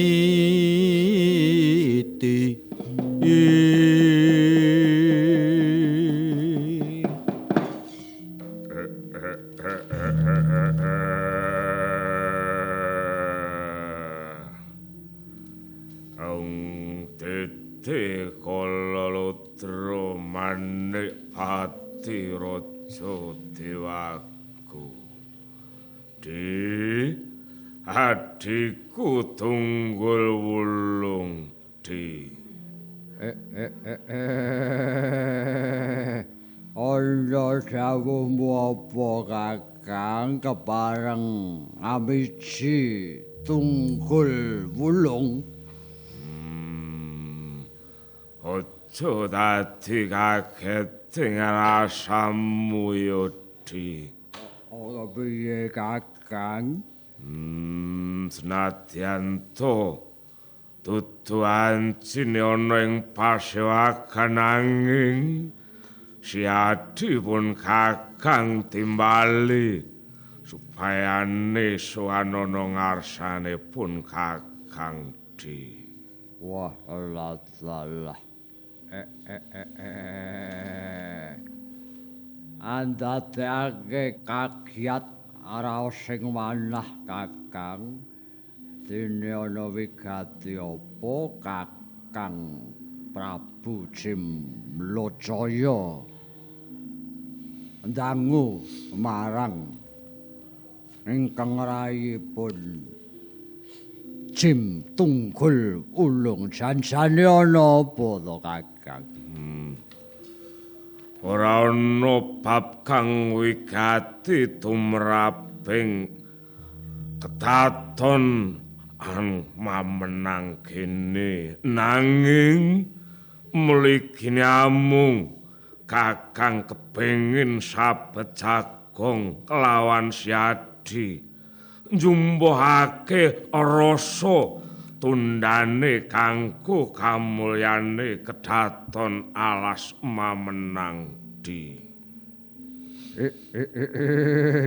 Ang tete kala ludra manik pati raja dewaku. Di adhiku Tunggul Wulung di. Ana dawuhmu apa Kakang kepareng amiji Tunggul Wulung? Aja dadi kaget rasamu ya Di. Ora piye Kakang? Senadyan to dudu ancine ana ing pasewagan nanging si Adi pun Kakang timbali supayane sowan ana ngarsane pun Kakang Di. Wah, alah salah. Andadekake kagiat raos sing manah Kakang. Dene ana wigati apa Kakang Prabu Jimlocaya ndangu marang ingkang rayipun Jim Tunggul Wulung janjane ana apa to Kakang? Ora ana bab kang wigati tumraping kedaton ang mamenang kene, nanging mligine amung Kakang kepengin sabet jagong kelawan si Adi njumbuhake rasa tundane kanggo kamulyane kedaton alas mamenang Di.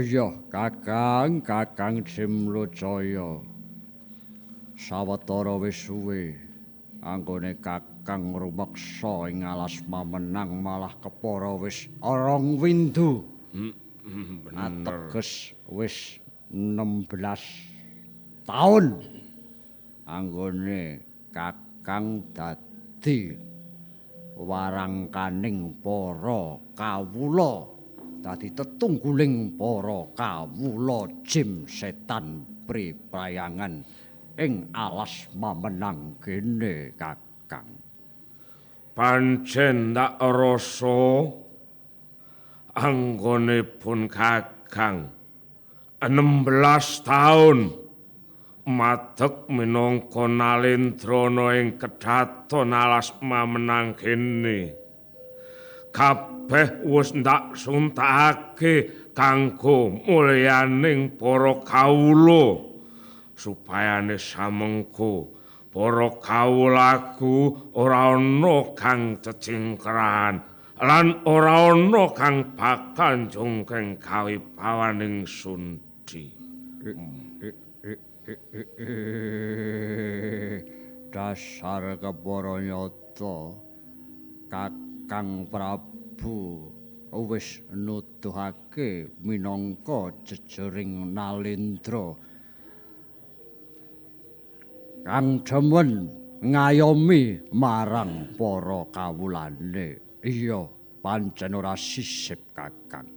Ya Kakang, Kakang Jimlocaya. Sawetara wis suwe anggone Kakang rumeksa ing alas mamenang malah kepara wis 2 windu. Bener. Ateges wis 16 taun anggone Kakang dadi warangkaning para kawula, dadi tetungguling para kawula Jim Setan Priprayangan ing alas mamenang kene Kakang. Pancen tak rasa anggone pun Kakang 16 taun madeg minangka nalendrana ing kedaton alas mamenang kene. Kabeh wis ndak suntakake kanggo mulyaning para kawula supayane samengko para kawulaku ora ana kang cecingkrahan lan ora ana kang bakal njungkeng kawibawaning Sundi. Dasar kepara nyata Kakang Kakang Prabu wis nuduhake minangka jejering Nalendra kang demen ngayomi marang para kawulane. Iya, pancen ora sisip Kakang.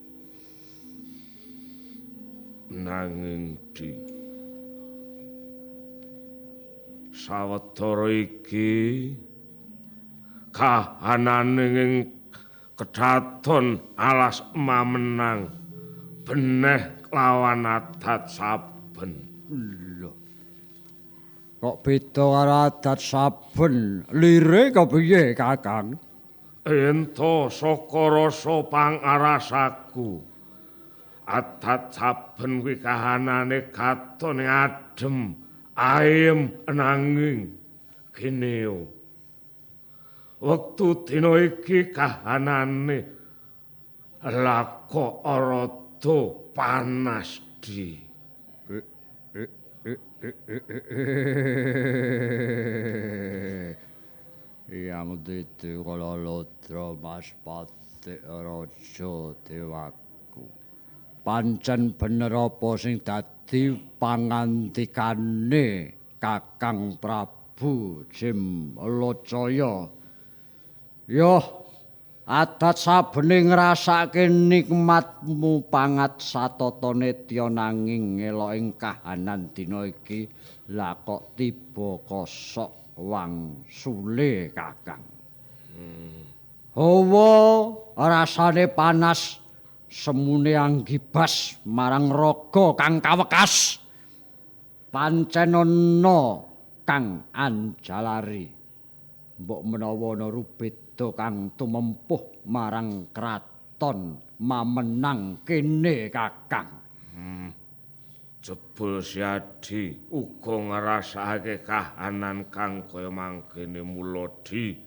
Nanging di sawetara iki kahanane ing kedaton alas mamenang beneh lawan adat saben. Lho. Kok beda karo adat saben? Lire kepiye, Kakang? Ento saka rasa pangarasaku. Adat saben kuwi kahanane katon adem, ayem nanging geneo. Wektu dina iki kahanane laka rada panas di. Yang dadi kala lodra Mas Patik Raja Dewaku. Pancen bener apa sing dadi pangandikane Kakang Prabu Jim Locaya. Yoh, adat sabene ngrasake nikmatmu pangat satata nedya nanging ngelok ing kahanan dina iki lah kok tiba kosok wangsule Kakang. Hawa rasane panas semune anggibas marang raga kang kawekas. Pancen ana kang anjalari. Mbok menawa ana rubeda kang tumempuh marang kraton mamenang kene Kakang. Jebul Siadi uga ngrasakake kahanan kang kaya mangkene mula di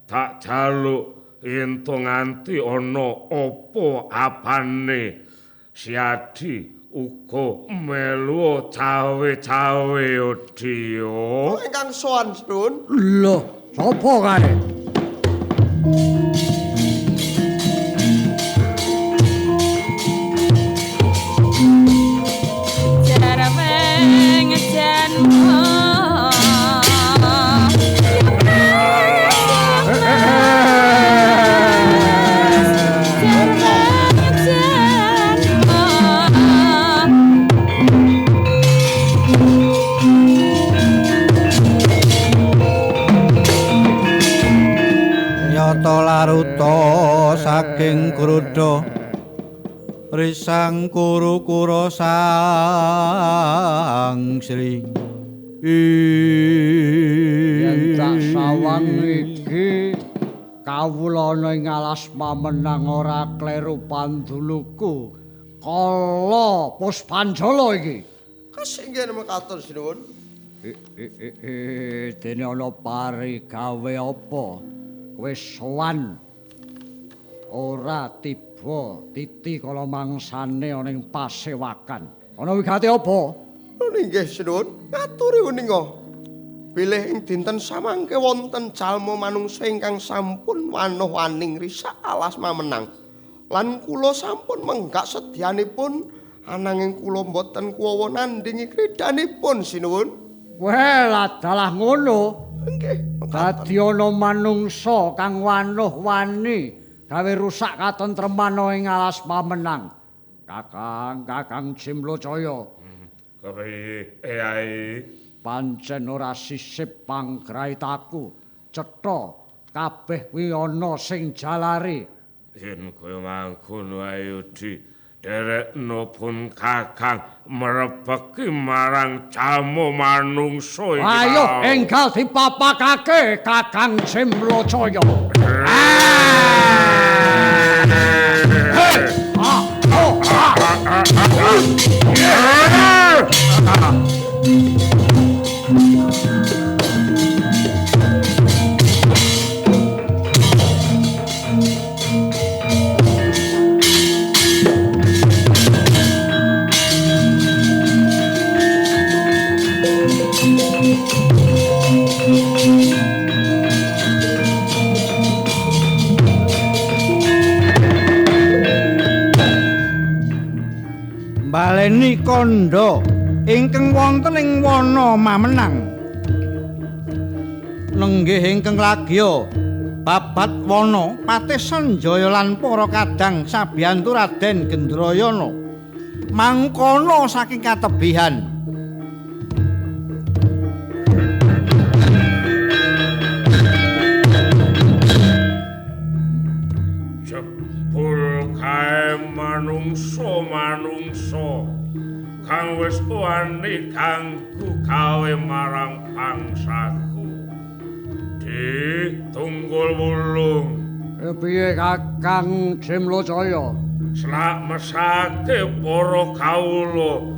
tak jaluk yen to nganti ana apa apane Siadi uga melu cawe-cawe Dio. Ingkang sowan Sun. Lho, sapa kae? Jarweng janma. Laruta saking kruda risang kuru-kura sang Sri. Yen tak sawang iki kawula ana ing alas mamenang ora kleru panduluku kala Puspanjala iki. Kasinggen mekaten sinuwun. Dene ana pari gawe apa? Wis sowan ora tiba titi kala mangsane ana ing pasewakan. Ana wigati apa? Inggih sinuwun, ngaturi uninga. Bilih ing dinten samangke wonten jalma manungsa ingkang sampun wanuh-waning risak alas mamenang. Lan kula sampun menggak sedyanipun ananging kula mboten kuwawa nandingi kridanipun sinuwun. Weh, adalah ngono. Nggih. Dadi ana manungsa kang wanuh-wani gawe rusak katentreman ing alas pamenang. Kakang, Kakang Jimlocaya. Kepiye, Eyai? Pancen ora sisip panggraitaku. Cetha kabeh kuwi ana sing jalari. Yen kaya mangkono ayo di derekno pun Kakang merebeki marang jalma manungsa iki. Ayo enggal dipapakake Kakang Jimlocaya. Agni Kandha ingkang wonten ing wana Mamenang. Nenggih ingkang lagya babat wana Patih Sanjaya lan para kadang sabiyantu Raden Gendrayana mangkono saking katebihan. Jebul kae manungsa-manungsa kang wis wani ganggu gawe marang bangsaku. Ditunggul wulung. Piye Kakang Jimlocaya? Selak mesake para kawula,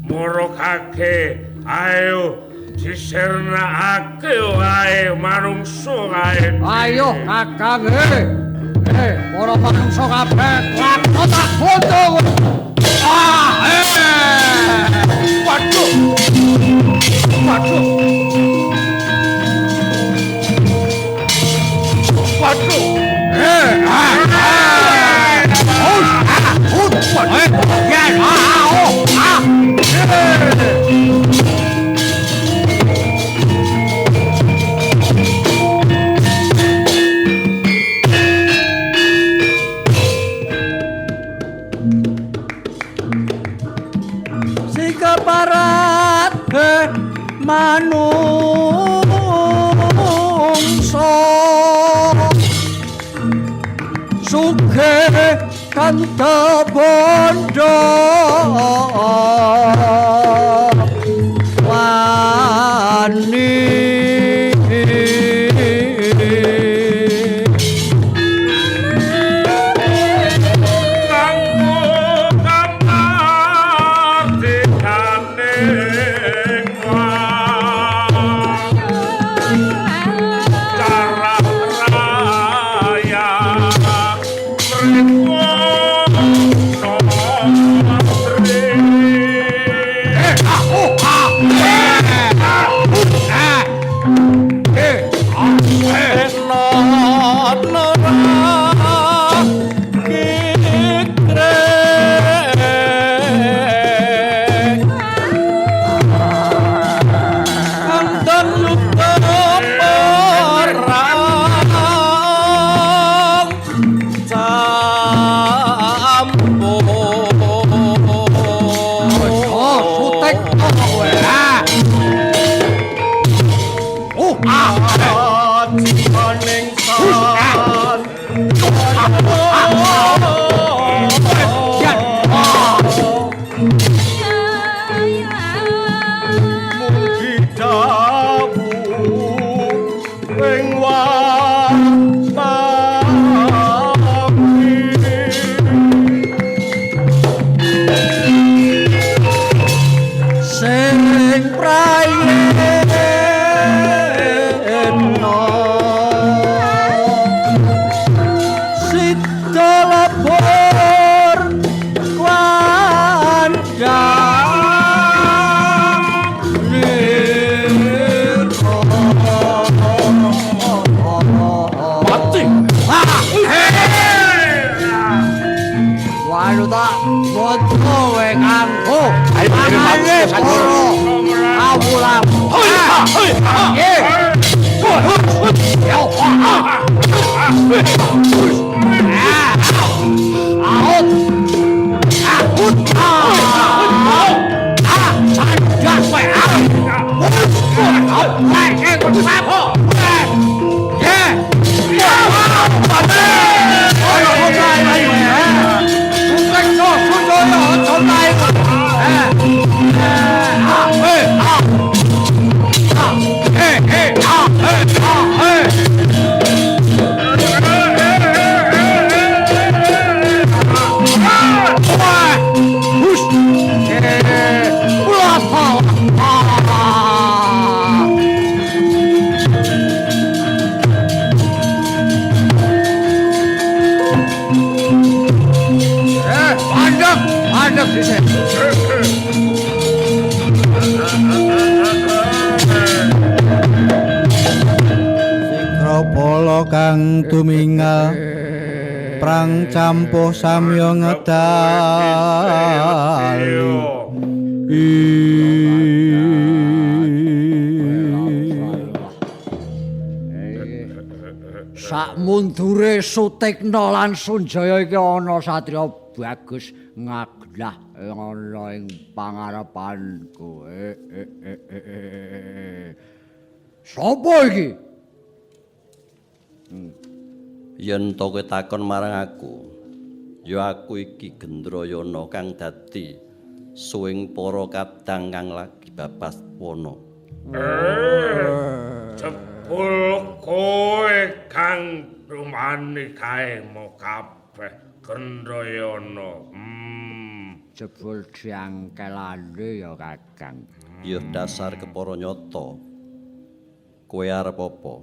marokake ayo disirnakake wae manungsa kae. Ayo Kakang, para manungsa kabeh lakon tak bondo. Ah, Waduh. Waduh. Waduh. Sikaparat manungsa sugih kanta bondo wani. Sikrabala kang tumingal prang campuh samya ngedali. Sak mundure Sutikna lan Sunjaya iki ana satriya bagus ngaglah ana ing pangarepanku. Sopo iki? Yen to kowe takon marang aku, ya aku iki Gendrayana kang dadi suwing para kadang kang lagi babas wana. Jebul kowe kang rumani kae mo kabeh Gendrayana. Jebul jangkelane ya Kakang. Ya dasar kepara nyata. Kowe arep apa?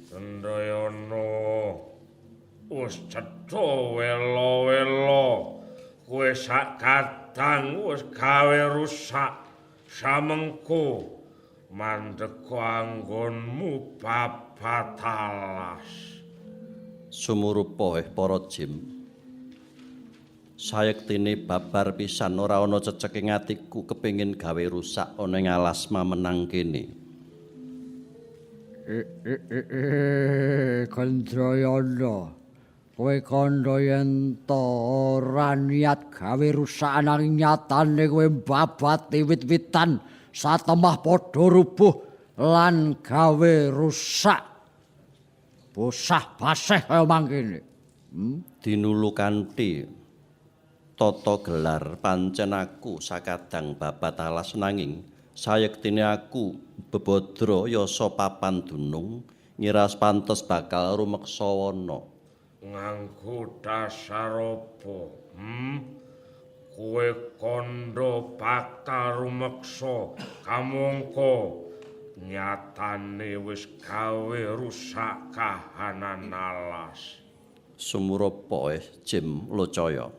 Gendrayana wis cetha wela-wela. Kowe sak kadang wis gawe rusak samengko mandeka anggonmu babat alas. Sumurupa para jim. Sayektine babar pisan ora ana ceceke atiku kepengin gawe rusak ana ing alas mamenang kene. Gendrayana, kowe kandha yen ta ora niat gawe rusak nanging nyatane kowe mbabati wit-witan satemah padha rubuh lan gawe rusak bosah baseh kaya mangkene. Dinulu kanthi tata gelar pancen aku sakadang babat alas nanging sayektine aku bebadra yasa papan dunung ngiras pantes bakal rumeksa wana. Nganggo dasar apa? Kowe kandha bakal rumeksa kamangka nyatane wis gawe rusak kahanan alas. Sumurupa Jim Locaya.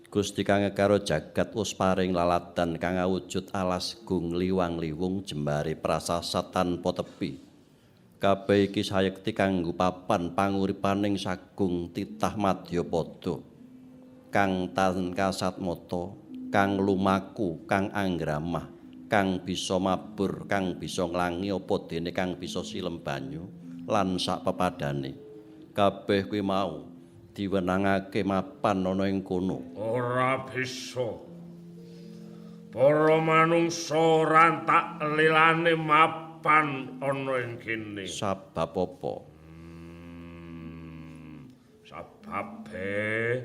Gusti kang karo jagat wis paring laladan kang awujud alas gung liwang-liwung jembare prasasa tanpa tepi. Kabeh iki sayekti kanggo papan panguripaning sagung titah madyapada. Kang tan kasat mata, kang lumaku, kang anggramah, kang bisa mabur, kang bisa nglangi apa dene kang bisa silem banyu lan sak pepadane. Kabeh kuwi mau diwenangake mapan ana ing kono. Ora bisa. Para manungsa ora tak lilane mapan ana ing kene. Sabab apa? Sababe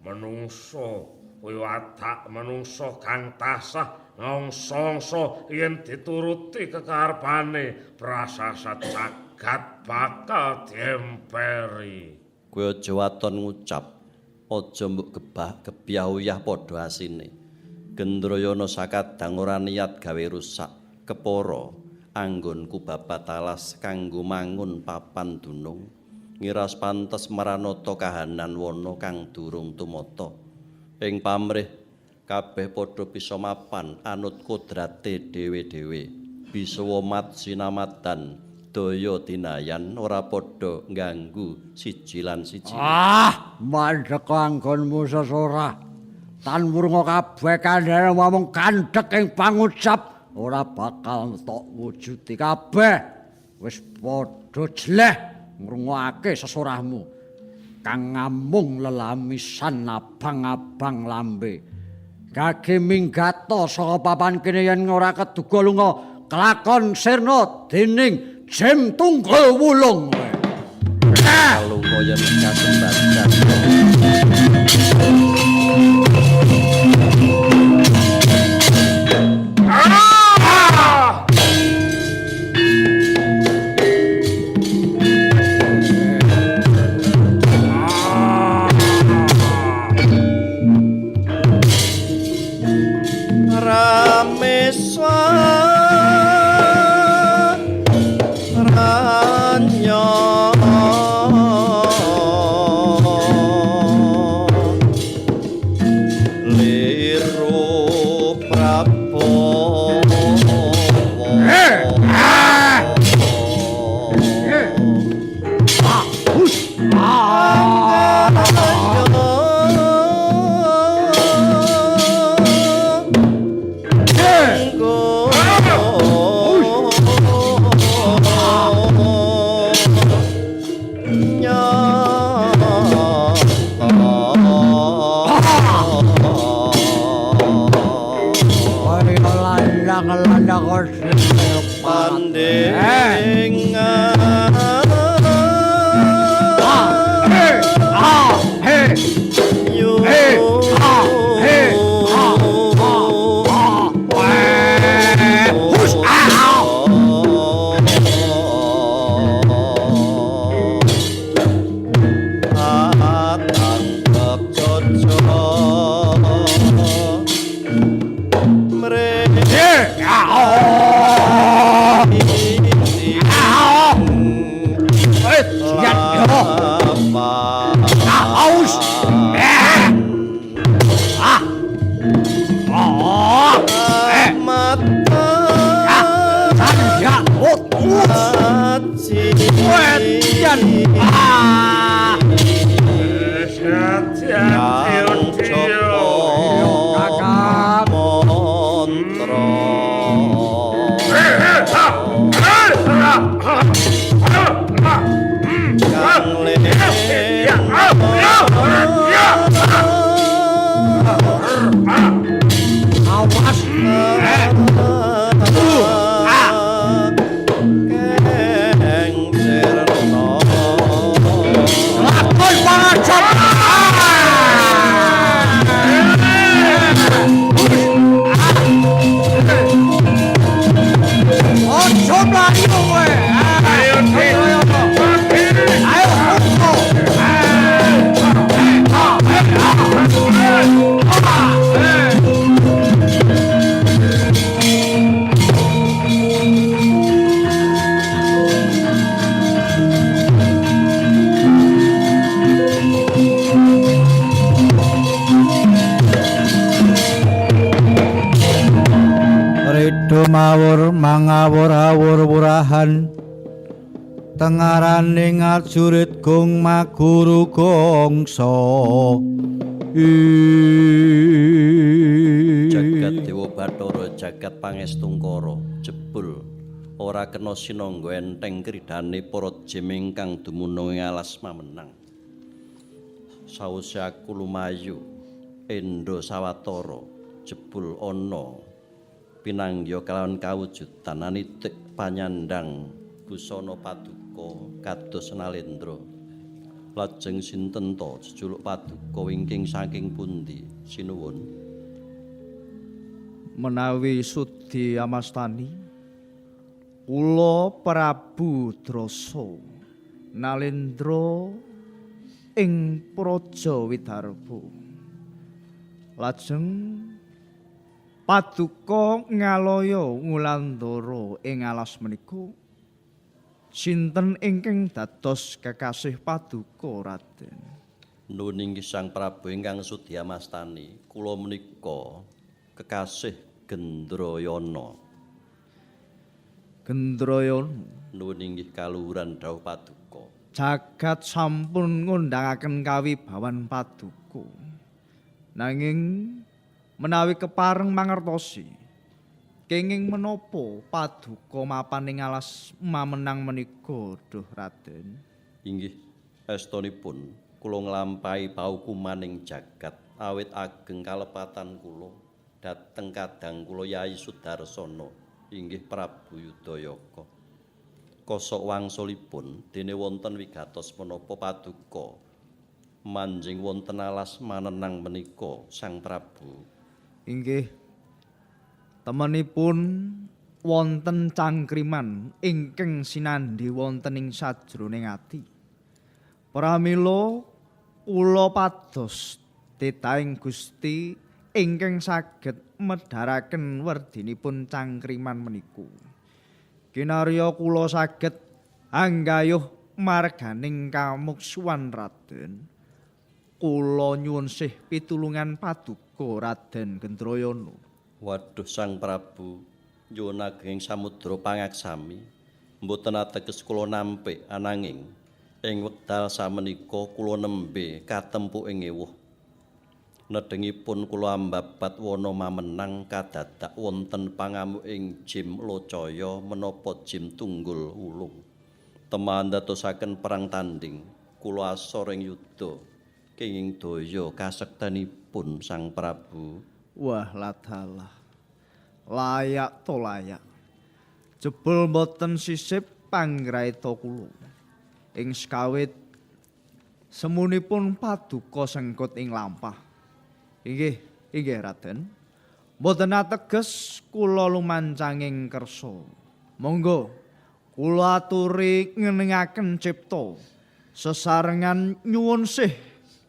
manungsa kuwi watak manungsa kang tasah ngongso-ngongso yen dituruti kekarepane prasasa jagat bakal diemperi. Kowe aja waton ngucap, aja mbok gebah gebyah uyah padha asine. Gendrayana sakadang ora niat gawe rusak kepara anggonku babat alas kanggo mangun papan dunung ngiras pantes maranata kahanan wana kang durung tumata. Ing pamrih kabeh padha bisa mapan anut kodrate dhewe-dhewe. Bisa mat sinamadan daya dinayan ora padha ngganggu siji lan siji. Ah, mandeka anggonmu sesorah. Tan wurunga kabeh kandhane ngomong kandhek ing pangucap ora bakal tok wujudi kabeh. Wis padha jleh ngrungokake sesorahmu kang ngamung lelamisan abang-abang lambe. Gage minggata saka papan kene yen ora keduga lunga kelakon sirna dening Jim Tunggul Wulung. Lunga yen kasembadan. Pandhengan A he A he he A he A A A hus a. Atangkep cocok Mawur mangawur-awur wurahan tengarane ngajurit gong maguru gongso. Jagat Dewa Bathara jagat pangestungkara jebul ora kena sinangga enteng kridane para jim ingkang dumunung ing alas Mamenang. Sawise aku lumayu endha sawetara jebul ana pinangya kalawan kawujudan anitik panyandang busana paduka kados Nalendra. Lajeng sinten ta jejuluk paduka wingking saking pundi sinuwun? Menawi sudi amastani kula Prabu Drasa Nalendra ing Praja Widarba. Lajeng paduka ngalaya ngulandara ing alas menika. Sinten ingkang dados kekasih paduka Raden? Nuwun inggih Sang Prabu ingkang sudi amastani, kula menika kekasih Gendrayana. Gendrayana. Nuwun inggih kaluhuran dawuh paduka. Jagat sampun ngundangaken kawibawan paduka. Nanging menawi kepareng mangertosi kenging menapa paduka mapan ing alas Mamenang menika duh Raden? Inggih estunipun kula nglampahi paukumaning jagat awit ageng kalepatan kula dhateng kadang kula Yai Sudarsana inggih Prabu Yudayaka. Kosok wangsulipun dene wonten wigatos menapa paduka manjing wonten alas Manenang menika Sang Prabu? Inggih, temenipun wonten cangkriman ingkang sinandhi wonten ing sajroning ati. Pramila kula pados titahing Gusti ingkang saged medharaken werdinipun cangkriman meniku. Kinarya kula saged anggayuh marganing kamuksuwan Raden. Kula nyuwun sih pitulungan paduka Raden Gendrayana. Waduh Sang Prabu, nyuwun ageng samudra pangaksami, mboten ateges kula nampik ananging ing wekdal samenika kula nembe katempu ing ewuh. Nedhengipun kula ambabat wana Mamenang kadadak wonten pangamuk ing Jim Locaya menapa Jim Tunggul Wulung. Temahan dadosaken perang tanding, kula asor ing yuda. Kenging daya kasektenipun Sang Prabu. Wah ladalah. Layak to layak. Jebul mboten sisip panggraita kula. Ing sekawit semunipun paduka sengkut ing lampah. Inggih, inggih Raden. Mboten ateges kula lumancanging kersa. Monggo kula aturi ngeningaken cipta sesarengan nyuwun sih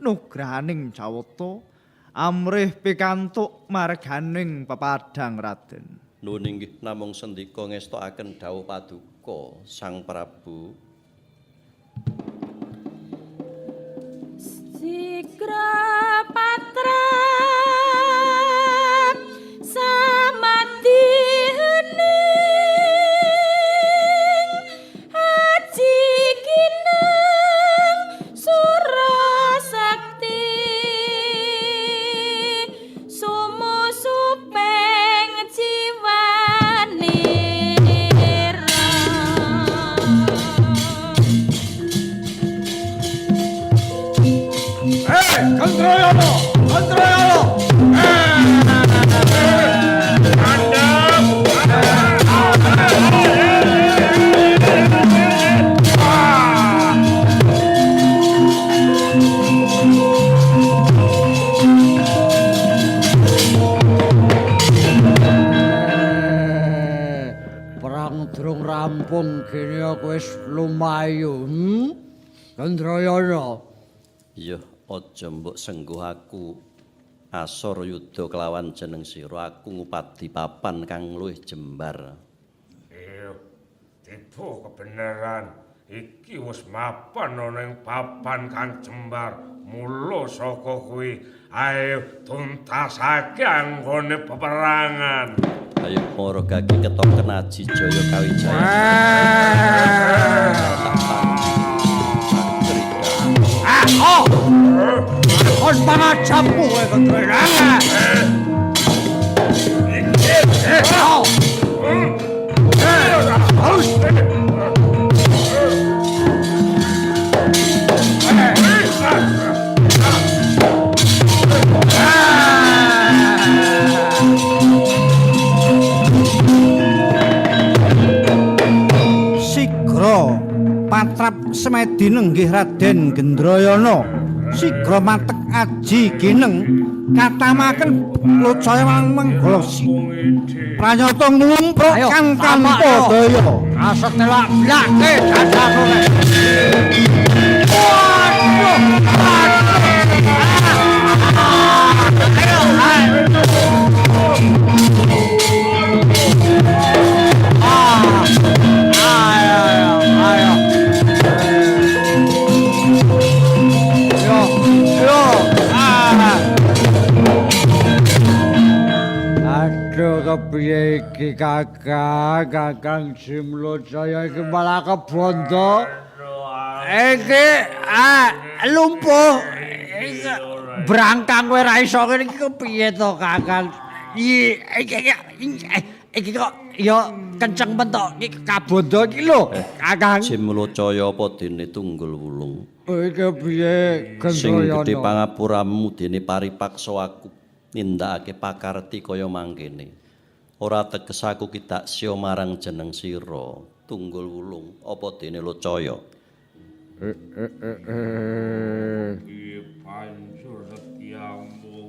nugrahaning jawata amrih pikantuk marganing pepadang Raden. Nuwun inggih namung sendika ngestokaken dawuh paduka Sang Prabu. Sigra patrap samadhi hening aji kineng surasakti sumusupeng jiwanira. Gendrayana, Gendrayana. Perang durung rampung kene aku wis lumayu. Gendrayana. Iya, aja mbok sengguh aku asor yuda kelawan jeneng sira, aku ngupadi papan kang luwih jembar. Iya, tiba kebenaran iki wis mapan ana ing papan kang jembar. Mula saka kuwi ayo tuntasake anggone peperangan. Ayo para gagi ketoken aji jaya kawijaya. Ah, oh. Kon pangajapmu kowe Gendrayana. Sigra patrap semedi nenggih Raden Gendrayana. Sigra matek aji gineng katamaken locaya manggala pranyata nglumpruk kang tanpa daya. Asetelak blake dadaku. Waduh. Ayo. Yo, yo. Aduh, kepiye iki Kakang, Kakang Jimlocaya iki malah kebondo. Iki lumpuh. Brangkang kowe ra iso ngene iki kepiye to Kakang? Iki kok ya kenceng mentok iki kabondo iki lho Kakang. Jimlocaya apa dene Tunggul Wulung? Iki piye Sing Gendrayana? gedhe pangapuramu dene paripaksa aku nindakake pakarti kaya mangkene. Ora teges aku ki dak siya marang jeneng sira Tunggul Wulung apa dene Locaya. Banjur setiamu.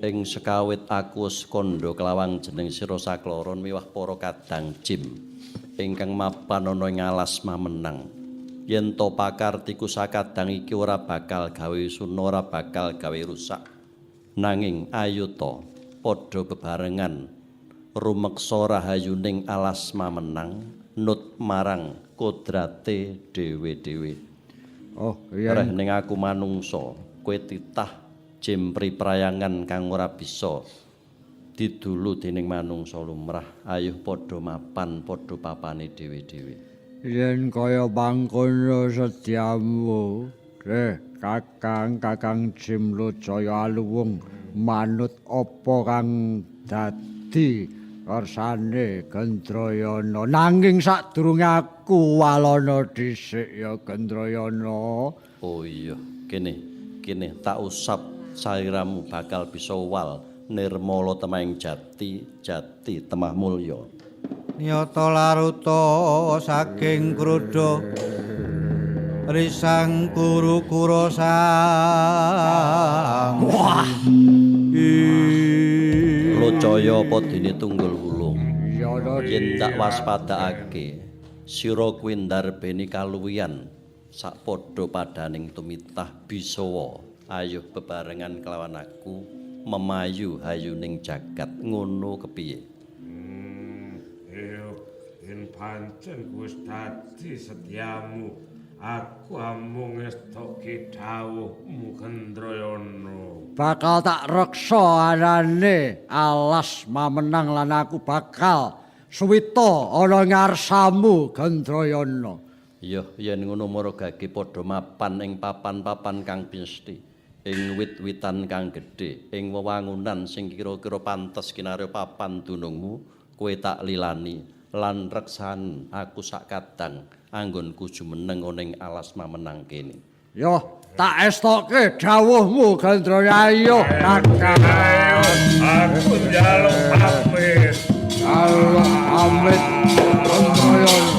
Ing sekawit aku wis kandha kelawang jeneng sira sakloron miwah para kadang jim ingkang mapan ana ing alas mamenang. Yen to pakartiku sakadang iki ora bakal gawe suna, ora bakal gawe rusak. Nanging ayo ta padha bebarengan rumeksa rahayuning alas mamenang nut marang kodrate dhewe-dhewe. Oh iya. Reh ning aku manungsa, kowe titah jempri prayangan kang ora bisa didulu dening manungsa lumrah. Ayo padha mapan, padha papane dhewe-dhewe. Yen kaya mangkono sediamu, Kakang, Kakang Jimlocaya aluwung manut apa kang dadi kersane Gendrayana. Nanging sadurunge aku walana dhisik ya Gendrayana. Oh iya, kene, kene tak usap saliramu bakal bisa wal Nirmala temahing jati, jati temah mulya. Niyata laruta saking kruda risang kuru-kura sang. Wah. Locaya apa dene tunggul wulung. Yen tak waspadakake, sira kuwi ndarbeni kaluwihan sak padha padaning tumitah bisawa. Ayo bebarengan kelawan aku memayu hayuning jagat ngono kepiye? Yen pancen wis dadi setyamu, aku amung ngestoki dawuhmu Gendrayana. Bakal tak reksa anane alas mamenang lan aku bakal suwita ana ngarsamu Gendrayana. Ya, yen ngono maragake padha mapan ing papan-papan kang pisti, ing wit-witan kang gedhe, ing wewangunan sing kira-kira pantes kinarya papan dunungmu, kowe tak lilani lan reksan aku sak kadang anggonku jumeneng ana ing alas mamenang kene. Yo, tak estoke dawuhmu Gendrayana. Ayo, Kakang. Aku njaluk pamit. Allah pamit Gendrayana.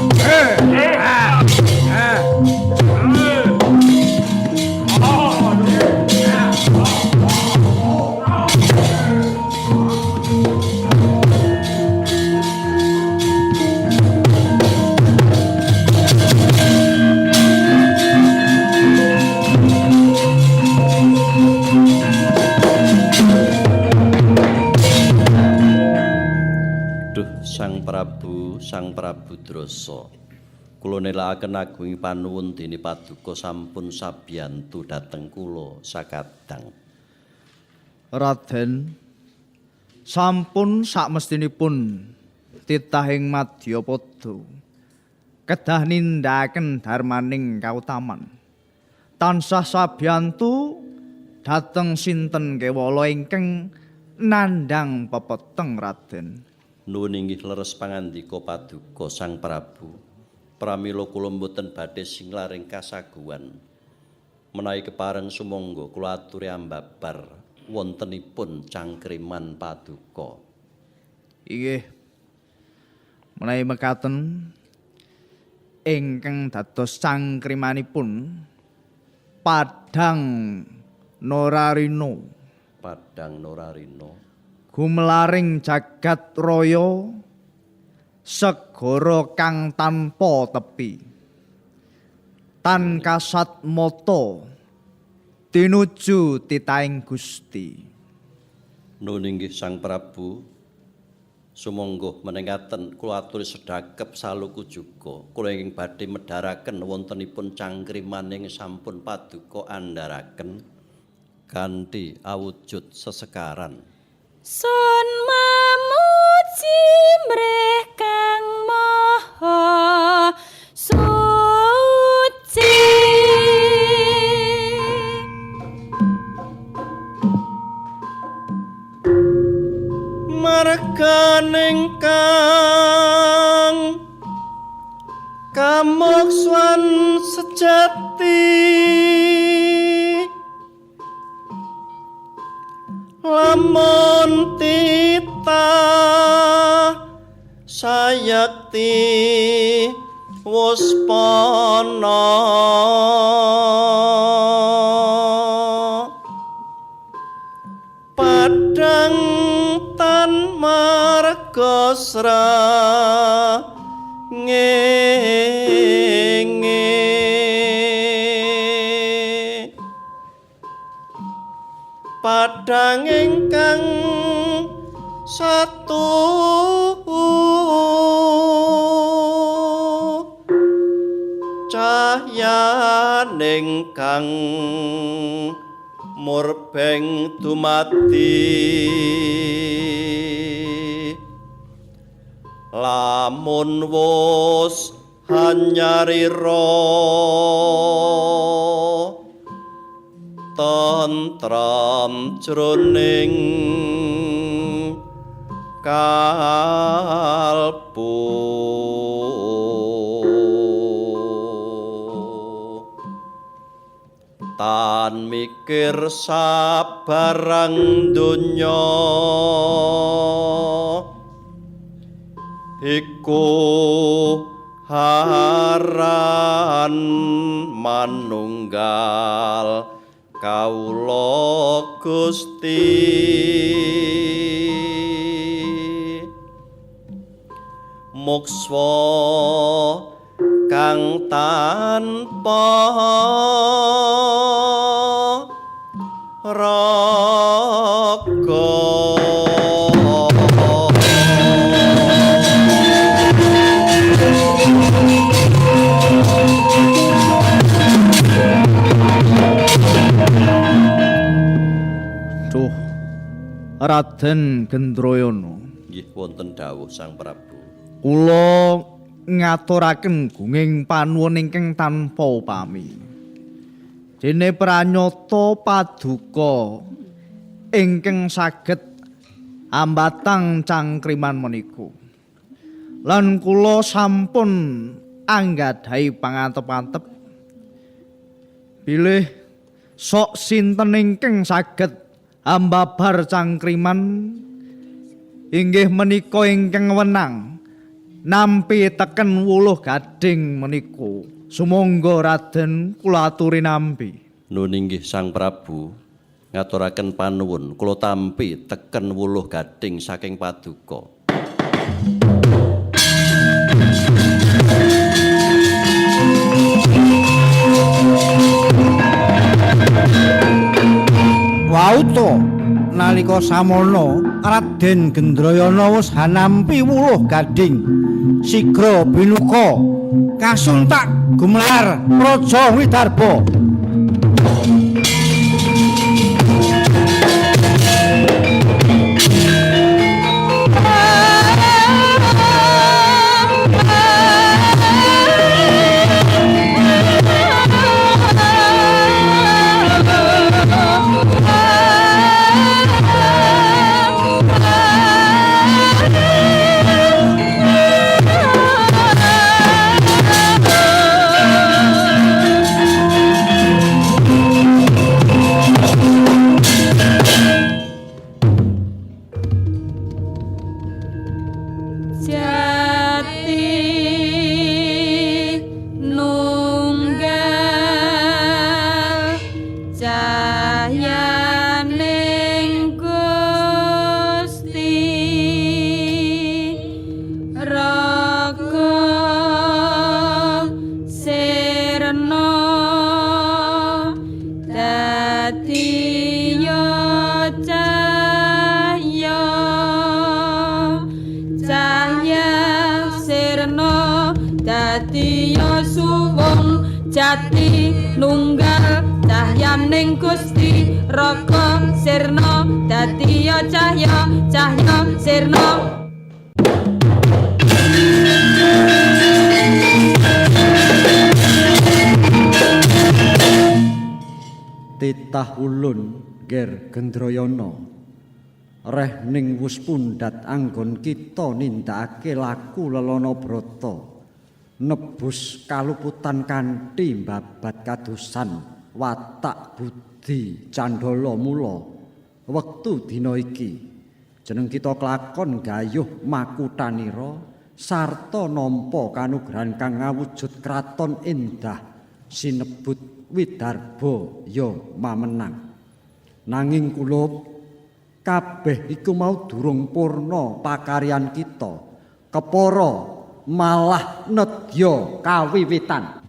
Sang Prabu, Sang Prabu Drasa. Kula nelakaken agung panuwun dene paduka sampun sabiyantu dhateng kula sakadang. Raden, sampun sakmestinipun titahing madyapada kedah nindakaken dharmaning kautaman. Tansah sabiyantu dhateng sinten kewala ingkang nandhang pepeteng Raden. Nuwun inggih leres pangandika paduka Sang Prabu. Pramila kula mboten badhe singlaring kasaguhan. Menawi kepareng sumangga kula aturi ambabar wontenipun cangkriman paduka. Inggih. Menawi mekaten ingkang dados cangkrimanipun Padang Norarino. Padang Norarino. Gumelaring jagat raya segara kang tanpa tepi, tan kasat mata tinuju titahing Gusti. Nuwun inggih Sang Prabu, sumangga menengaten kula aturi sedhakep saluku juga. Kula ingkang badhe medharaken wontenipun cangkrimaning sampun paduka andharaken kanthi awujud sesekaran. Sun mamuji mrih kang maha suci. Marganing kang kamokswan sejati, lamun titah sayekti wuspana, padang tan marga srengenge. Padang ingkang satu cahyaning kang murbeng dumadi, lamun wus hanyarira tentrem jroning kalbu. Tan mikir sabarang donya iku haran manunggal kawula Gusti. Mokswa kang tanpa raga. Duh, Raden Gendrayana. Nggih wonten dawuh Sang Prabu. Kula ngaturaken gunging panuwun ingkang tanpa upami. Dene pranyata paduka ingkang saged ambatang cangkriman menika. Lan kula sampun anggadhahi pangantep-antep bilih sok sinten ingkang saged ambabar cangkriman inggih menika ingkang wenang nampi teken wuluh gading menika. Sumangga Raden kula aturi nampi. Nun inggih Sang Prabu, ngaturaken panuwun kula tampi teken wuluh gading saking paduka. Wauta nalika samono Raden Gendrayana wis hanampi wuluh gading. Sigra binuka kasuntak gumelar Praja Widarba. Jati nunggal cahyaning Gusti Raga sirna dadi cahya cahya sirna. Titah ulun Ger Gendrayana reh ning wus pundhat anggon kita nindakake laku lelana brata nebus kaluputan kanthi mbabat kadosan watak budi candala mula wektu dina iki jeneng kita kelakon gayuh makutanira sarta nampa kanugrahan kang ngawujud kraton endah sinebut Widarba ya mamenang. Nanging kula kabeh iku mau durung purna pakaryan kita, kepara malah nedya kawiwitan.